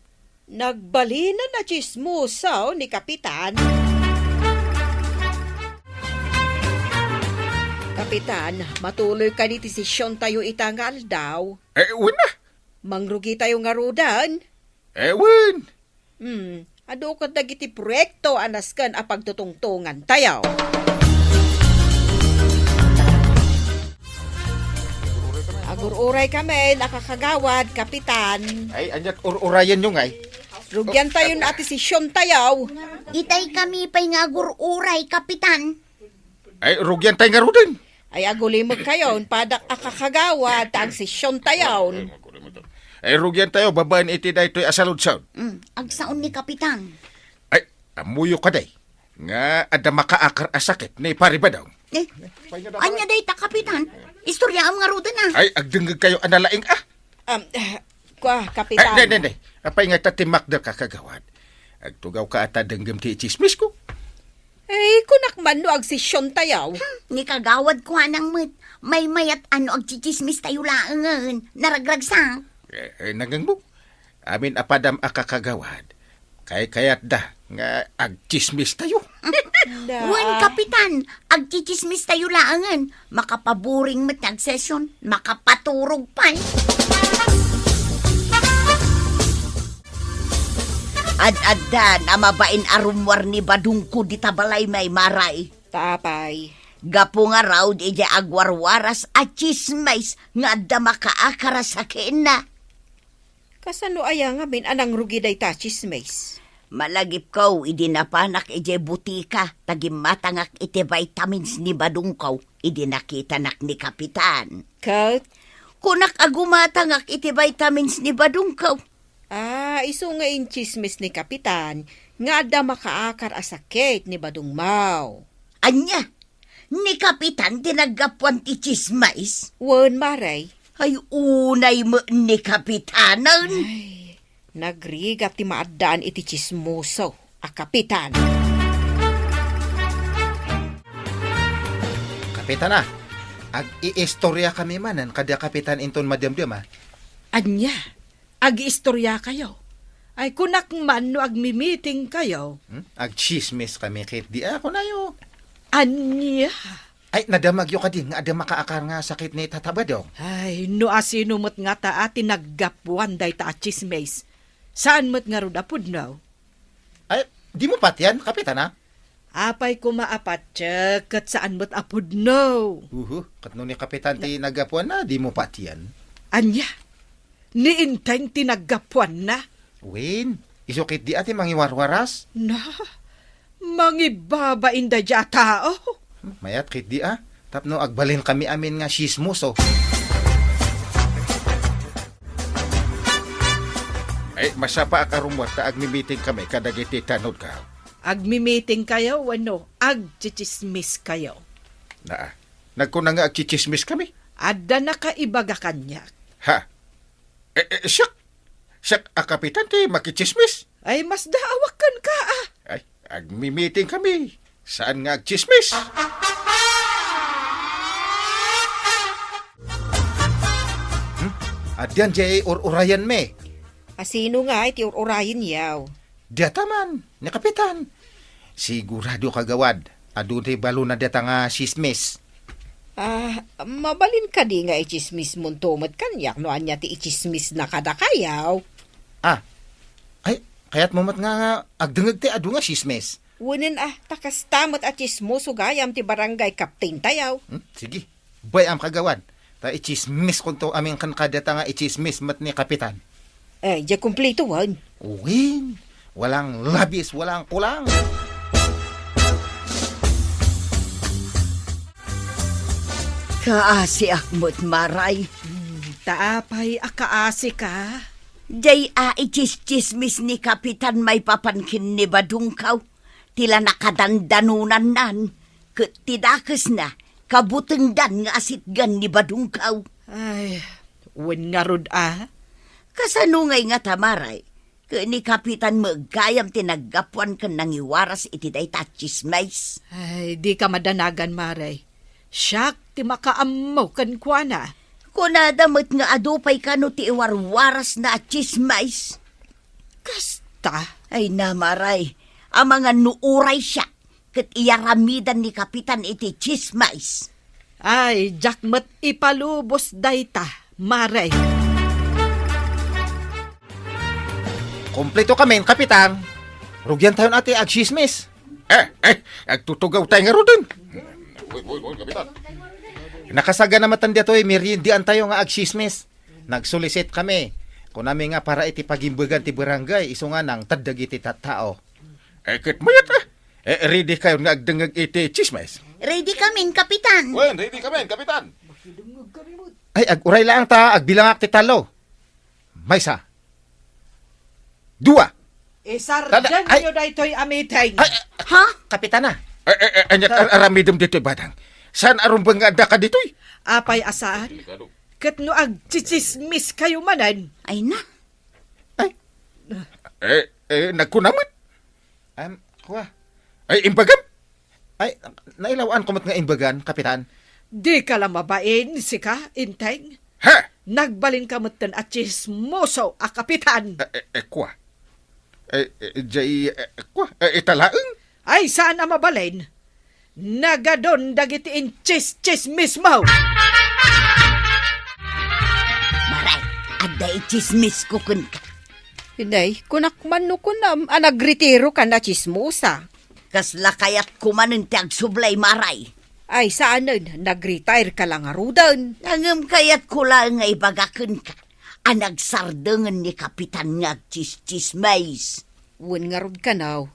Nagbalinen a tsismosaw ni Kapitan. Kapitan, matuloy kadi ti sesiontayo ita nga aldaw? Eh, wen a. Mangrugitayo ngaruden? Eh, wen. Hmm, adu ket dagiti proyekto a nasken a pagtutungtongantayo. Agur-uray kami, nakakagawad, Kapitan. Ay, aniat ur-urayenyo ngay? Rugiantayon a ti sesiontayo. Itay kami pay nga agur-uray, Kapitan. Ay, rugiantay ngaruden. Ay, agulimekkayon, padak a kakagawad, ta agsesiontayon. Ay, rugiantayo, babaen iti daytoy a saludsod. Mm, agsaon ni Kapitan. Ay, ammoyo kadi nga adda makaakar a sakit ni Pari Badong. Eh, ania dayta, Kapitan? Istoryaam ngaruden a. Ay, agdengngegkayo a nalaing a. Um, kua, Kapitan. Ay, ne, ne, ne. Apay nga ta timmakder ka, kagawad? Agtugawka a ta denggem ti itsismisko. Ay, kunak man no agsesiontayo. Hmm, ni kagawad kuanang met. Maymayat a no agtsitsismistayo laengen. Naragragsak. Eh, eh, nangngegmo? Amin a padam a kakagawad. Kaykayatda nga agtsismistayo. Na. Wen, Kapitan, agtsitsismistayo laengen. Makapaboring met nga agsesion. Makapaturog pay. Ad-addan a mabain a rummuar ni Badongko dita balay, Maymay. Ta apay? Gapu ngarud idiay agwarwaras a tsismis nga adda makaakar a sakienna. Kasano aya ngamin a nangrugi dayta a tsismis? Malagipko idi napanak idiay butika ta gimmatangak iti vitamins ni Badongko idi nakitanak ni Kapitan. Ket? Kunak a gumatangak iti vitamins ni Badongko. Ah, isu nga intsismis ni Kapitan nga adda makaakar a sakit ni Badongmo. Ania? Ni Kapitan ti naggapuan ti tsismis? Wen, Mare. Ay, unay met ni Kapitanen. Ay, nagrigat ti maaddaan iti tsismoso a Kapitan. Kapitan a, ag-iistorya kami manen kada Kapitan inton madamdama. Ania? Agiistoryakayo. Ay, kunak man no agmimitingkayo. Hmm? Agtsismis kami ketdi a, kunayo. Ania? Ay, nadamagyo kadi nga adda makaakar nga sakit ni Tata Badong? Ay, no asino met ngata a ti naggapuan dayta a tsismis. Saan met ngarud a pudno? Ay, dimo patian, Kapitan a? Apay koma a patiek ket saan met a pudno. Uhu, ket no ni Kapitan ti naggapuanna, dimo patian. Ania? Ni Enteng ti naggapuanna? Wen, isu ketdi a ti mangiwarwaras? Na, mangibabain daydiay a tao? Mayat ketdi a, tapno agbalin kami amin nga tsismoso. Eh, masapaak a rummuar ta agmi-meeting kami kadagiti tanodko. Agmi-meeting kayo wenno agchichismis kayo? Naa. Nagkuna nga agchichismis kami. Adda nakaibaga kaniak. Ha? Eh, eh, siak? Siak a kapitan ti makichismis? Ay, masdaawak kenka, ah. Ay, agmi-meeting kami. Saan nga agchismis? Hmm? Addan jay ur-urayan mi. A, sino nga iti ur-urayan yaw? Diata man, ni Kapitan. Sigurado, kagawad, adu ti balona diata nga sismis. Ah, mabalin kadi nga ichismismonto met kaniak no ania ti ichismisna kadakayaw? Ah, ay, kayatmo met nga, nga agdengngeg ti adu nga sismis? Wenen, ah, ta kasta met a chismoso gayam ti barangay captain tayaw. Hmm, sige. Bay-am, kagawad, ta ichismiskonto amin kenka data nga ichismis met ni Kapitan. Eh, diay kumpletoen. Wen, walang labis, walang kulang. Kaasiak met, Maray. Hmm, ta apay a kaasika? Diay a ichischismis ni Kapitan maipapan ken ni Badungkaw ti la nakadandanonannan, ket ti dakesna, kabutengdan nga asitgan ni Badungkaw. Ay, wen ngarud a? Kasano ngay ngata, Maray? Ket ni Kapitan met gayam ti naggapuan ken nangiwaras iti dayta a chismis. Ay, dika madanagan, Maray. Siak ti makaammo kenkuana. Kunada met nga adu pay kano ti iwarwarasna a chismis. Kasta? Ay, Maray, amangan no uray siak, ket iyaramidan ni Kapitan iti chismis. Ay, diak met ipalubos dayta, Maray. Kumpleto kamin, Kapitan. Rugiantayon a ti agsismis. Eh, eh, agtutugawtay ngaruden. Wen, wen, wen, Kapitan. Nakasagana met daytoy, meriendiantayo nga agsismis. Nagsulisit kami. Kunami nga para iti pagimbegan ti barangay, isu nga nangted dagiti tattao. Eh, ket mayat, ah. Eh, ready kayon nga agdengngeg iti chismis? Ready kamin, Kapitan. Wen, ready kamin, Kapitan. Ay, aguray laeng ta agbilangak ti tallo. Maysa. Dua. Isardenyo daytoy a meeting. Ay, ay, Ha? Kapitana. Eh, eh, eh, aniak ar-, aramidem ditoy, Badang? Saan a rumbeng nga adda ka ditoy? Apay a saan? Ket no agchichismis kayo manen? Ay na. Ay. Eh, eh, nagkuna met. Am, kua. Ay, imbagam? Ay, nailawan ko met nga imbagan, Kapitan. Dika la mabain, sika, Enteng? Ha? Nagbalinka metten a chismoso a kapitan. Eh, eh, eh, kua. Eh, eh, jay, eh, kua. Eh, ita laeng? Ay, saan a mabalin? Nagadun dagiti inchischismismo. Maray, adda ichismisko kenka. Inay, kunak man no kunam a nagretirokan a chismosa. Kasla kayatko manen ti agsublay, Maray. Ay, saanen, nag-retire ka la ngaruden. Ngem kayatko laeng nga ibaga kenka a nagsardengen ni Kapitan nga agchischismis. Wen ngarud kano,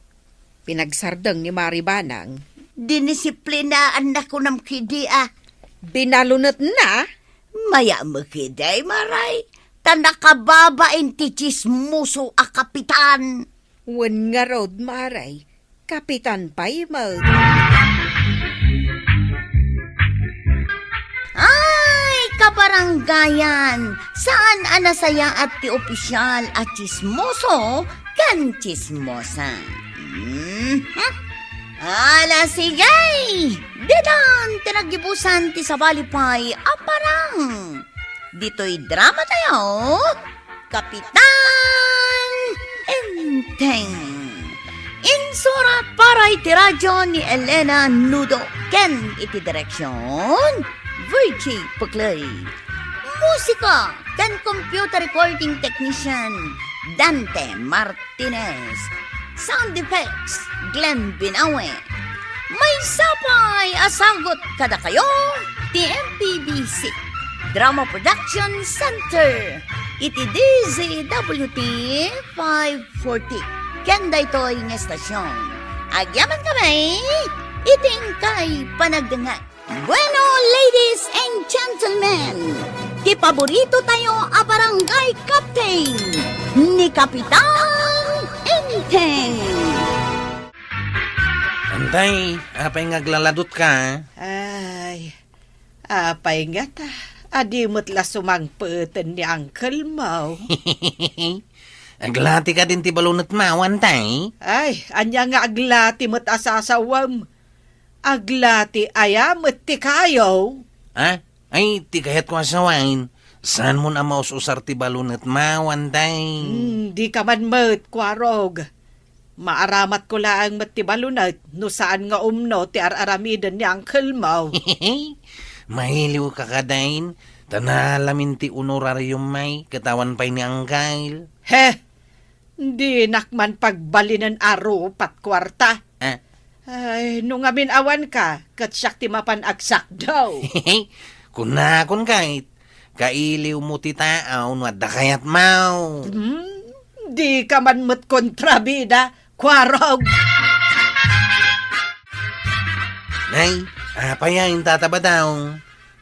pinagsardeng ni Mari Banang. Dinisiplinaanna kunam kidi a. Binalunetna? Mayat met kidi, Maray, ta nakababain ti chismoso a kapitan. Wen ngarud, Maray, kapitan pay met. Ay, kabarangayan, saan a nasayaat ti opisial a chismoso ken chismosa. Mhm. Ala, sige! Ditan ti naggibusan ti sabali pay a parang. Ditoy drama tayo, Kapitan Enteng. Insurat para iti radyo ni Elena Nudo ken iti direksyon, Virgie Puclay. Musika ken computer recording technician, Dante Martinez. Sound effects, Glenn Binawe. Maysa pay a sagut kadakayo ti M P B C Drama Production Center iti D Z W T five forty. Ken daytoy nga estasyon, agyaman kami iti inkay panagdengngeg. Bueno, ladies and gentlemen, ti paborito tayo a barangay captain, ni Kapitan Enteng. Antay, apay nga aglaladutka? Ay, apay ngata, adi met la sumangpeten ni uncle mo. Aglati kadin ti balunetmo, Antay? Ay, ania nga aglati met a sasawem? Aglati aya met ti kayo? Ha? Ay, ti kayatko a sawen, saanmon a maus-usar ti balunetmo, Antay. Hmm, dika man met, Kuarog. Maaramatko laeng met ti balunet no saan nga umno ti ar-aramiden ni uncle mo. Mailiwka kadin, ta naalamin ti honorarium, may, ket awan pay ni uncle. He! Dinak man pagbalinen a rupat kuarta. Ah. Ay, no ngamin awanka, ket siak ti mapan agsakdaw. Kunakon kay, kailiwmo ti taaw no adda kayatmo. Hmm, dika man met kontrabida, Kuarog. Nay, apay a intatabadaw?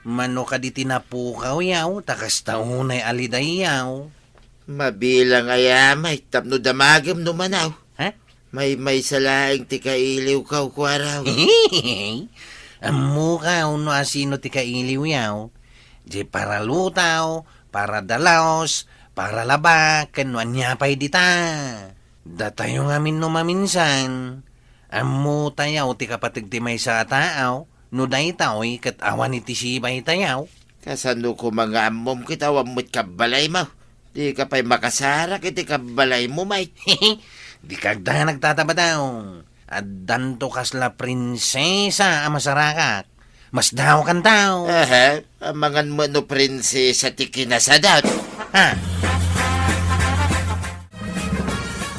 Mano kadi ti napukawyaw, ta kasta unay a lidayyaw? Mabilang aya, may, tapno damagem no manaw. Ha? Maymaysa laeng ti kailiwkaw, Kuarog. Ammokaw no asino ti kailiwyaw. Di para lutaw, para dalos, para laba, ken no ania pay dita. Datayo ngamin no maminsan, ammotayaw ti kapateg ti maysa a taaw, no daytoy ket awan iti sibaytayaw. Kasano koma nga ammom ket awan met kabbalaymo? Dika pay makasarak iti kabbalaymo, may. Dika agdanag, tatabadaw. Addanto kasla prinsesa a masarakak. Masdaokanto. Aha, amangan met no prinsesa ti kinasadak. Ha?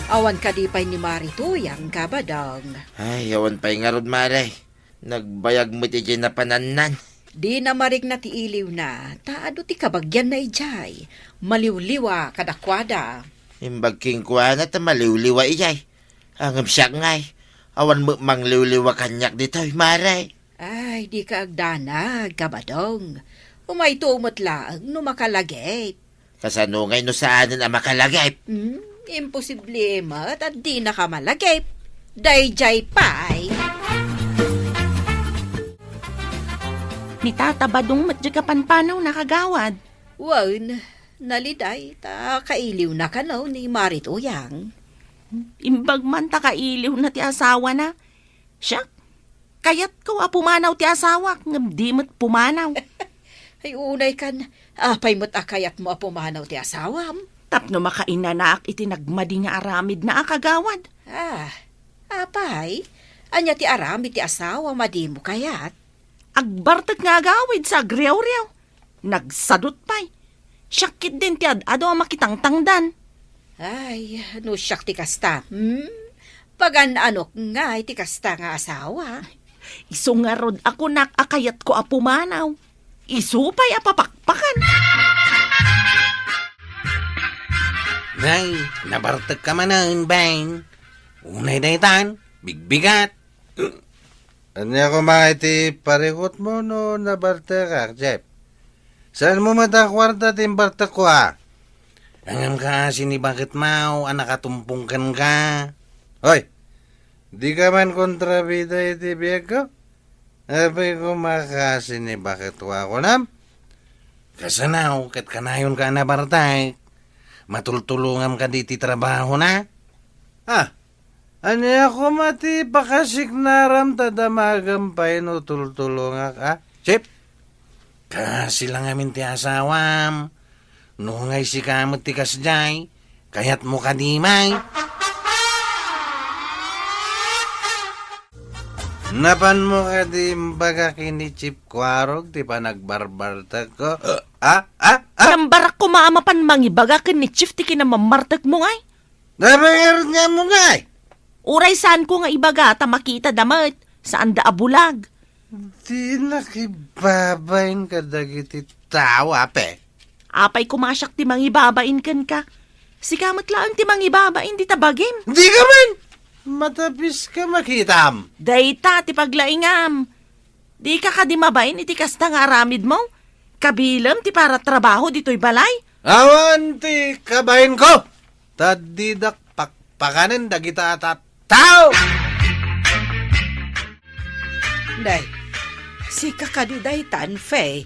Awan kadi pay ni Mari Tuyang, Kabadong? Ay, awan pay ngarud, Mare. Nagbayag met idiay napanannan. Dina marikna ti iliwna, ta adu ti kabagianna idiay. Maliwliwa kadakuada. Imbag kenkuana ta maliwliwa idiay. Ngem siak ngay, awan met mangliwliwa kaniak ditoy, Mare. Ay, dika agdanag, Kabadong. Umayto met laeng no makalagip. Kasano ngay no saanen a makalagip? Hmm, imposible met a dinaka malagip. Daydiay pay. Ni Tata Badong met diay kapanpanawna, kagawad. Wen, naliday ta kailiwna kano ni Mari Tuyang. Imbag man ta kailiwna ti asawana. Siak, kayatko a pumanaw ti asawak, ngem di met pumanaw. Ay, unay kan, apay met a kayatmo a pumanaw ti asawam? Tapno makainanaak iti nagmadi nga aramidna a kagawad. Ah, apay? Ania ti aramid ti asawam a dimo kayat? Agbartek nga agawid sa agriawriaw. Nagsadut pay. Siak ketdin ti ad-adu a makitangtangdan. Ay, no siak ti kasta, hmm? Pagan-anok ngay ti kasta nga asawa. Isu ngarud a kunak a kayatko a pumanaw. Isu pay a papakpakan. Nay, nabartekka manen, Ben. Unay daytan, bigbigat. Ania koma iti parikutmo no nabartekak, Jeff? Saanmo met a kuarta ti imbartekko, a? Angem ka a sinibaketmo a nakatumpong kenka. Hoy, dika man kontrabida iti biagko? Apay koma ka sinibaketko a kunam? Kasano ket kanayonka a nabartek? Matultulongam kadi iti trabahona? Ah, ania koma ti pakasiknaram ta damagem pay no tultulongak, a? Chip? Kasi la ngamin ti asawam. No ngay sika met ti kasdiay, kayatmo kadi, may? Napanmo kadi imbaga ken ni Chip Kuarog ti panagbarbartekko? Ah, ah, ah! Nambarak koma a mapan mangibaga ken ni Chip ti kinamammartekmo, ngay? Nabangarod nga mo, ngay? Uray saanko nga ibaga ta makitada met, saanda a bulag. Dinak ibabain kadagiti tao, ape. Apay koma siak ti mangibabain kenka? Sika met laeng ti mangibabain dita bagim. Dika man! Matapiska makitam. Dayta ti paglaingam. Dika kadi mabain iti kasta nga aramidmo? Kabilem ti paratrabaho ditoy balay? Awan ti kabainko! ta didak pakpakanen dagita a tattao! Nay, sika kadi daytan, Fe?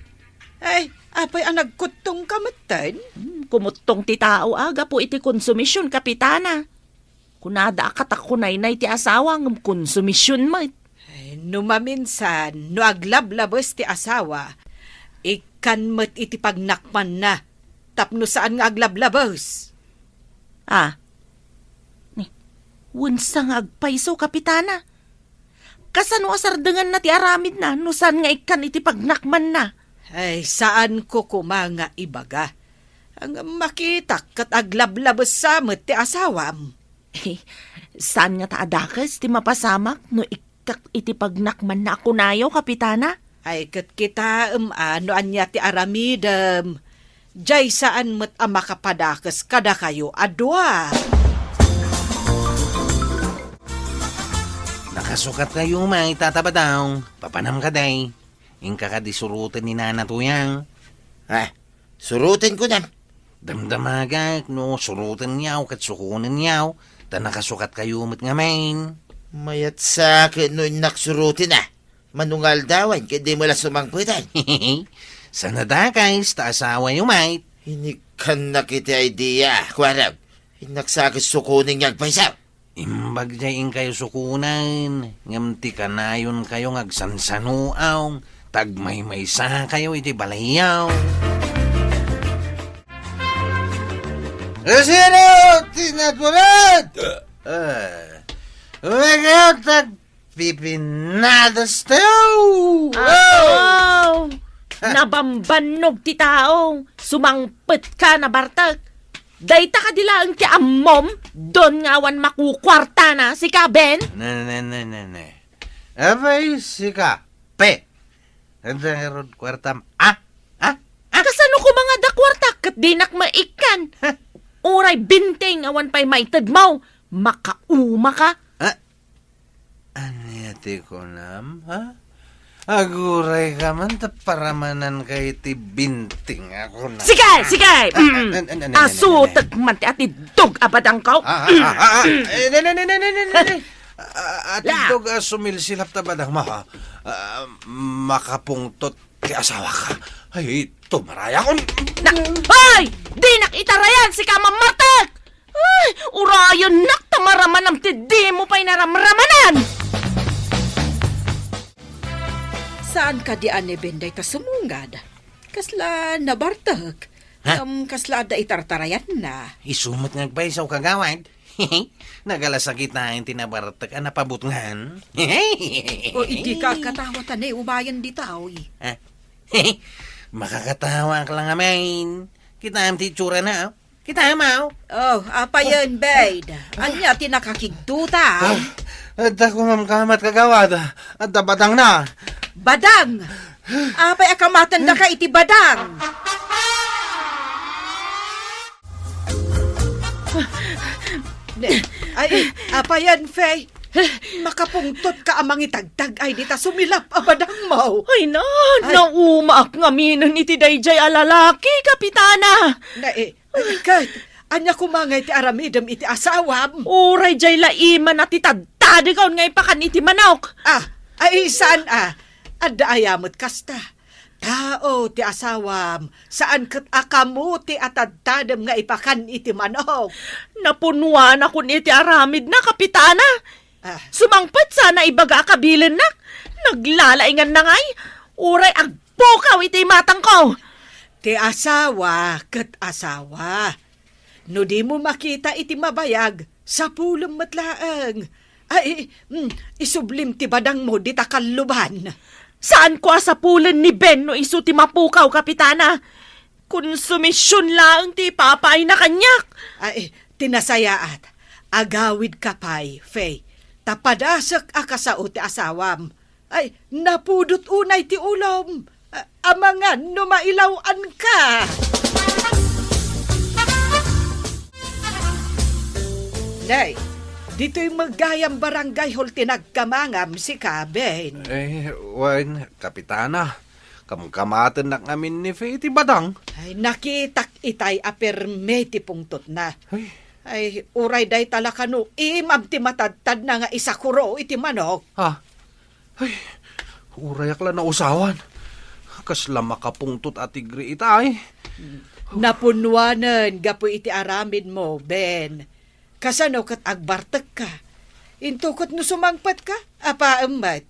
Ay, apay a nagkuttongka metten? Hmm, kumuttong ti tao a gapu iti konsumision, Kapitana. Kunada a katakunaynay ti asawa ngem konsumision met. Ay, no maminsan, no aglablabes ti asawa, ikkan met iti pagnakmanna tapno saan nga aglablabes. Ah. Ni, wensa nga agpayso, Kapitana? Kasano a sardenganna ti aramidna no saan nga ikkan iti pagnakmanna? Ay, saanko koma nga ibaga. Ngem makitak ket aglablabessa met ti asawam. Saan ngata a dakes ti mapasamak no ikkak iti pagnakmanna a kunayo, Kapitana? Ay, ket kitaem a no ania ti aramidem. Jay saan met a makapadakes kadakayo a dua. Nakasukatkayo met, Tata Badang. Papanam kadi. Inka kadi suroten ni Nana Tuyang. Ah, suroten kunam? Damdamagak no surotenyo ket sukonenyo, ta nakasukatkayo met ngamin. Mayat sa ket no innak suroten a. Manungaldawan ket di mo la sumangpeten. Saan a dakes ta asawayo met. Inikkannak iti idea, kuarog. Innak sa ket sukonen nga agpayso. Imbag jay inkayo sukonen, ngem ti kanayonkayo nga agsansanuaw, ta agmaymaysakayo iti balayyo. Sino ti natured? Ah, umakayo tagpipinadas tayo! Aw! Nabambannog ti tao. Sumangpet ka, Nabartek. Dayta kadi laeng ti ammom, don nga awan makukuartana, sika, Ben? Ne, ne, ne, ne, ne. Apay, sika, Pe. Anda ngarud kuartam? Ah? Ah? Ah? Kasano koma nga adda kuarta ket dinak maikkan? Huh? Uray binting awan pay maitedmo. Makauma ka. Ah? Ania ti kunam, ha? Aguray ka man ta paramanan ka iti binting a kunam. Sige, sige! Ah, mm. Ah, ah, ah, ah, ah, ah. Asutek man ti atiddog a badangko. Ah, ah, ah, ah, ah. Eh, ne, ne, ne. Ah, atiddog a sumilsilap ta badangmo, ha? Ah, makapungtot ti asawak. Ay, tumarayakon. Na, ay! Dinak itarayan, sika, Mammartek! Ay, urayennak ta maramanam ti dimo pay naramramanan! Saan kadi a ni Ben dayta sumungad? Kasla Nabartek. Ha? Ngem kasla adda itartarayanna. Isu met nga agpayso, kagawad. Nagalasakitaen ti Nabartek a napabutngan. O, idi ka katawa ta ne, umayen ditoy. Ah. Makakatawa ka lang, amen. Kitaem ti itsura na, oh. Kitaem, oh. Oh, apayen, Bed? Ania ti nakakigduta? Ah, adda kumamkamat, kagawad. Adda badang na. Badang? Apay a kamaten daka iti badang? Ne, ay, apayen, Fe? Makapungtot ka a mangitagtag ay dita sumilap a badangmo. Ay na, ay. Naumaak ngaminen iti dayjay a lalaki, Kapitana. Ne, eh, ay, ket, ania koma nga iti aramidem iti asawam? Uray jay la iman a ti tadtadekon nga ipakan iti manok. Ah, ay, saan, ah? Adda aya met kasta? Tao ti asawam, saan ket a kamuti a tadtadem nga ipakan iti manok. Napunuanakon iti aramidna, Kapitana. Ah. Sumangpet sana ibaga a kabilennak. Naglalainganna ngay. Uray agpukaw iti imatangko. Ti asawa ket asawa. No dimo makita iti mabayag, sapulem met laeng. Ay, mm, isublim ti badangmo dita kalluban. Saanko a sapulen ni Ben no isu ti mapukaw, Kapitana. Konsumision laeng ti ipapaayna kaniak. Ay, ti nasayaat, agawidka pay, Fe. Ta padasek a kasao ti asawam. Ay, napudot unay ti ulom. A-, amangan no mailaw-anka. Nay, ditoy met gayam barangay hall ti nagkamangam, sika, Ben. Eh, wen, Kapitana, kamkamatennak ngamin ni Fe iti badang. Ay, nakitak itay a permi ti pungtotna. Ay. Ay, uray dayta la kano, imam ti matadtadna nga isakuro iti manok. Ha? Ay, urayak la nausawan. Kasla makapungtot a tigre ita, ay. Napunnuanen gapu iti aramidmo, Ben. Kasano ket agbartekka? Into ket no sumangpetka, apaem met.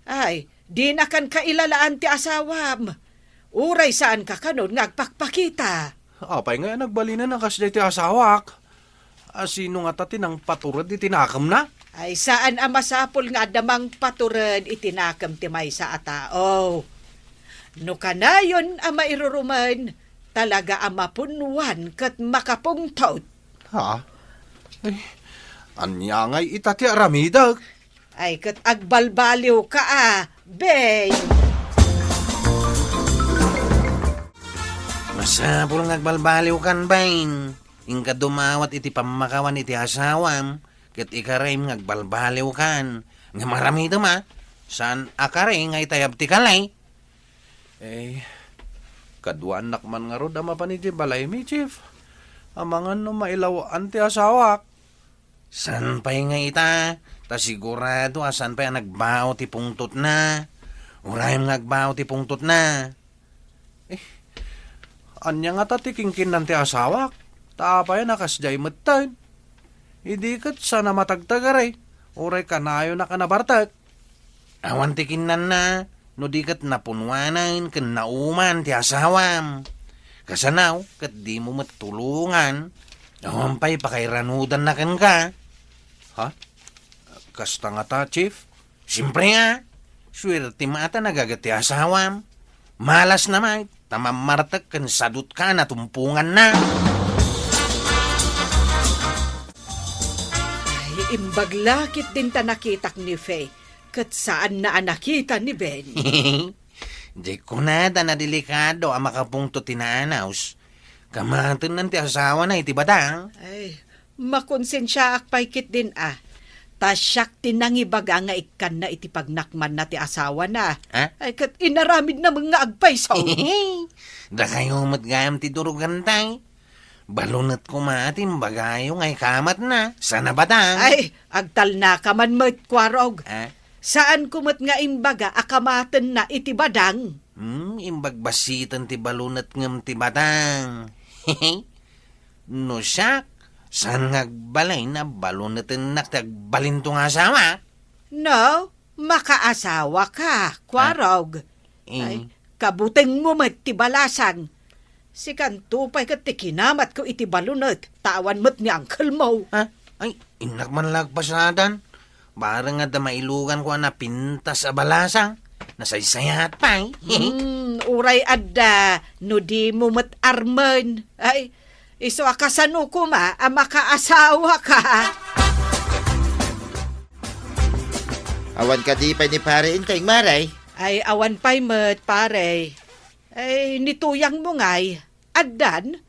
Ay, dinakan kailalaan ti asawam. Uray saanka kanon nga agpakpakita. Apay ngay a nagbalinen a kasdiay ti asawak? A, sino ngata ti nangpatured iti nakemna? Ay, saan a masapul nga adda mangpatured iti nakem ti maysa a tao. No kanayon a mairurumen, talaga a mapunnuan ket makapungtot. Ha? Ay, ania ngay ita ti aramidek? Ay, ket agbalbaliwka a, Beng! Masapul nga agbalbaliwkan, Beng. Inka dumawat iti pammakawan iti asawam, ket ikarem nga agbalbaliwkan. Ngem aramidem a, saan a kari nga itayab ti kali. Eh, kaduaannak man ngarud a mapan idiay balaymi, Chief. Amangan no mailaw-an ti asawak. Saan pay nga ita? Ta sigurado a saan pay a nagbao ti pungtotna. Uray nga agbao ti pungtotna. Eh, ania ngata ti kinkinnan ti asawak? Ta apay a nakasdiay metten? Idi ket saan a matagtagari, uray kanayonak a nabartek. Awan ti kinnanna, no di ket napunwanen ken nauman ti asawam. Kasano ket dimo met tulongan, awan pay pakairanudanna kenka. Ha? Kasta ngata, Chief? Siempre a. Suertem a ta nagaget ti asawam. Malasna met, ta mammartek ken sadutka a natumponganna. Ay, imbag la ketdin ta nakitak ni Faye, ket saanna a nakita ni Ben. Di kunada nadelikado a makapungto ti naanaws. Kamatennan ti asawana iti badang. Ay, makonsensiaak pay ketdin a. Ta siak ti nangibaga nga ikkanna iti pagnakmanna ti asawana. Ha? Ay, ket inaramidna met nga agpayso. Dakayo met gayam ti durogantay. Balunet koma ti imbagayo nga ikamatna, saan a badang. Ay, agtalnaka man met, Kuarog. Ah? Saanko met nga imbaga a kamatenna iti badang. Hmm, imbagbasiten ti balunet ngem ti badang. No siak, saan nga agbalin a balunetennak ti agbalinto nga asawa? No, makaasawaka, Kuarog. Ah, eh. Ay, kabutengmo met ti balasang. Sikanto pay ket ti kinamatko iti balunet, ta awan met ni uncle mo. Ha? Ay, innak man la agpasadan. Bareng adda mailuganko a napintas a balasang. Nasaysayaat pay. Hmm, uray adda, no dimo met armen. Ay, isu a kasano koma a makaasawaka. Awan kadi pay ni Pare Enteng, Mare? Ay, awan pay met, Pare. Ay, ni Tuyangmo ngay, addan?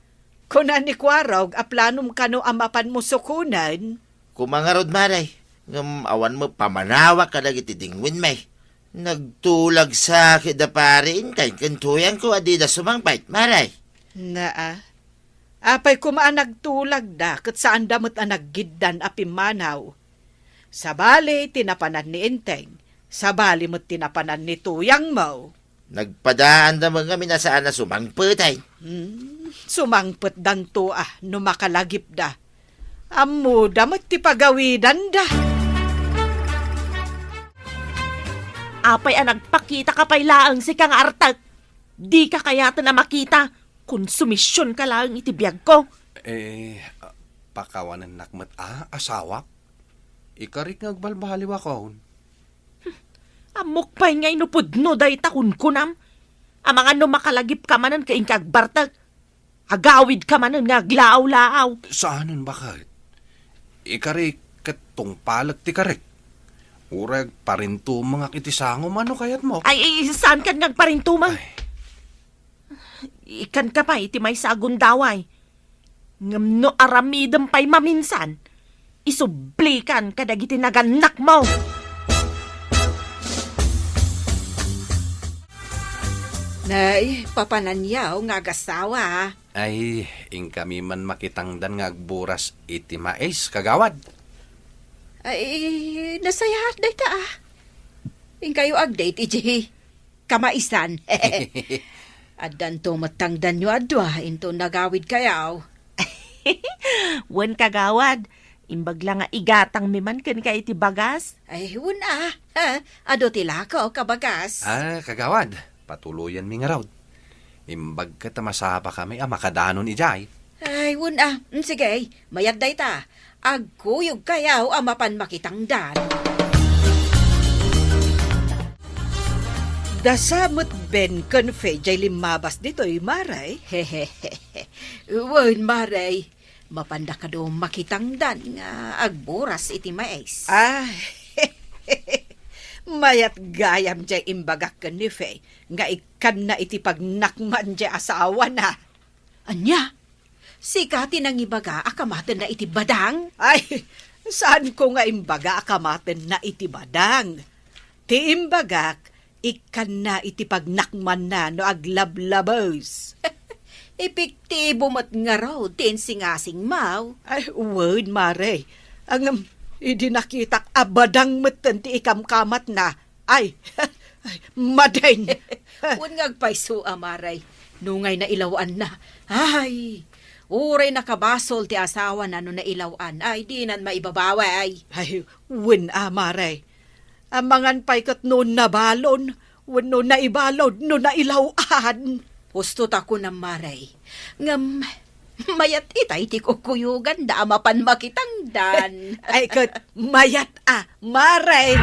Kuna ni Kuarog a planom kano a mapanmo sukonen? Koma ngarud, Mare, ngem awan met pamanawak kadagiti dingwenmi. Nagtulag sa ket da Pare Enteng ken Tuyangko a dida sumangpet, Mare. Naa. Apay koma a nagtulagda ket saanda met a naggiddan a pimmanaw? Sabali ti napanan ni Enteng, sabali met ti napanan ni Tuyangmo. Nagpadaanda met ngamin a saan a sumangpet, ay. Hmm, sumangpetdanto a no makalagipda. Ammoda met ti pagawidanda. Apay a nagpakitaka pay laeng sika nga artek? Dika kayaten a makita. Konsumisionka laeng iti biagko. Eh, ah, pakawanennak met a, asawak? Ikarik nga agbalbaliwakon. Ammok pay ngay no pudno dayta kunkunam. Amangan no makalagipka manen ket inka agbartek. Agawidka manen nga aglaaw-laaw. Saanen baket? Ikarik ket tungpalek ti karik. Uray agparintumengak iti sangom, ano kayatmo? Ay, ay, saankan nga agparintumeng? Ay. Ikanka pay iti maysa a gundaway. Ngem no aramidem pay maminsan, isublikan kadagiti nagannakmo. Ay, papananyaw nga agasawa. Ay, inkami man makitangdan nga agburas iti mais, kagawad. Ay, nasayaat dayta, ah. Inkayo agdate iti kamaisan. Addanto met tangdanyo a dua inton nagawidkayo. Wen, kagawad, imbag la nga igatangmi man kenka iti bagas. Ay, wen a. Ha? Adu ti lako, kabagas. Ah, kagawad, patuloyenmi ngarud. Imbag ket a masapakami a makadanon idiay. Ay, wen a. Mm, sige, mayat dayta. Agkuyogkayo a mapan makitangdan. Dasa met Ben ken Fe jay limmabas ditoy, Mare. Wen, Mare. Mapanda kado makitangdan nga agburas iti mais. Ah, mayat gayam jay imbagak ken ni Fe nga ikkanna iti pagnakman jay asawana. Ania? Sika ti nangibaga a kamatenna iti badang? Ay, saanko nga imbaga a kamatenna iti badang. Ti imbagak, ikkanna iti pagnakmanna no aglablabes. Epektibo met ngarud ti insingasingmo. Ay, wen, Mare. Ngem, idi nakitak a badang metten ti ikamkamatna, ay, ay, madeng. Wen nga agpayso a, Mare, nungay nailaw-anna. Ay, uray nakabasol ti asawana no nailaw-an. Ay, dinan maibabawi. Ay, wen a, Mare. Amangan pay ket no nabalon wenno naibalud no nailaw-an. Husto ta kunam, Mare. Ngem, mayat itay ti kukkuyoganda a mapan makitangdan. Ay, ket mayat a, Mare.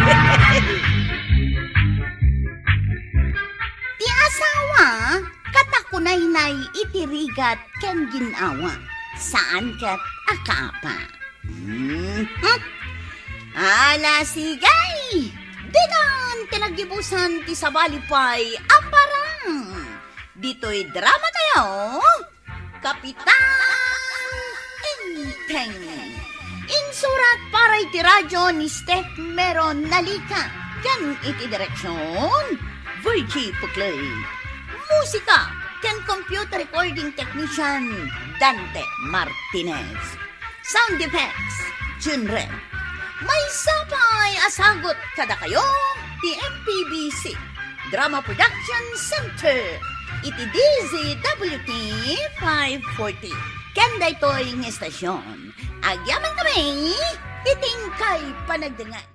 Ti asawa, katakunaynay iti rigat ken gin-awa, saan ket a kaapa. Hmm. Ala, sige! Dinan ti naggibusan ti sabali pay a parang ditoy drama tayo, Kapitan Enteng. Insurat para iti radyo ni Steph Meron Nalica ken iti direksyon, Virgie Puclay. Musika ken computer recording technician, Dante Martinez. Sound effects, June Red. Maysa pay a sagut kadakayo ti M P B C Drama Production Center iti D Z W T five forty. Ken daytoy nga estasyon, agyamankami iti inkay panagdengngeg.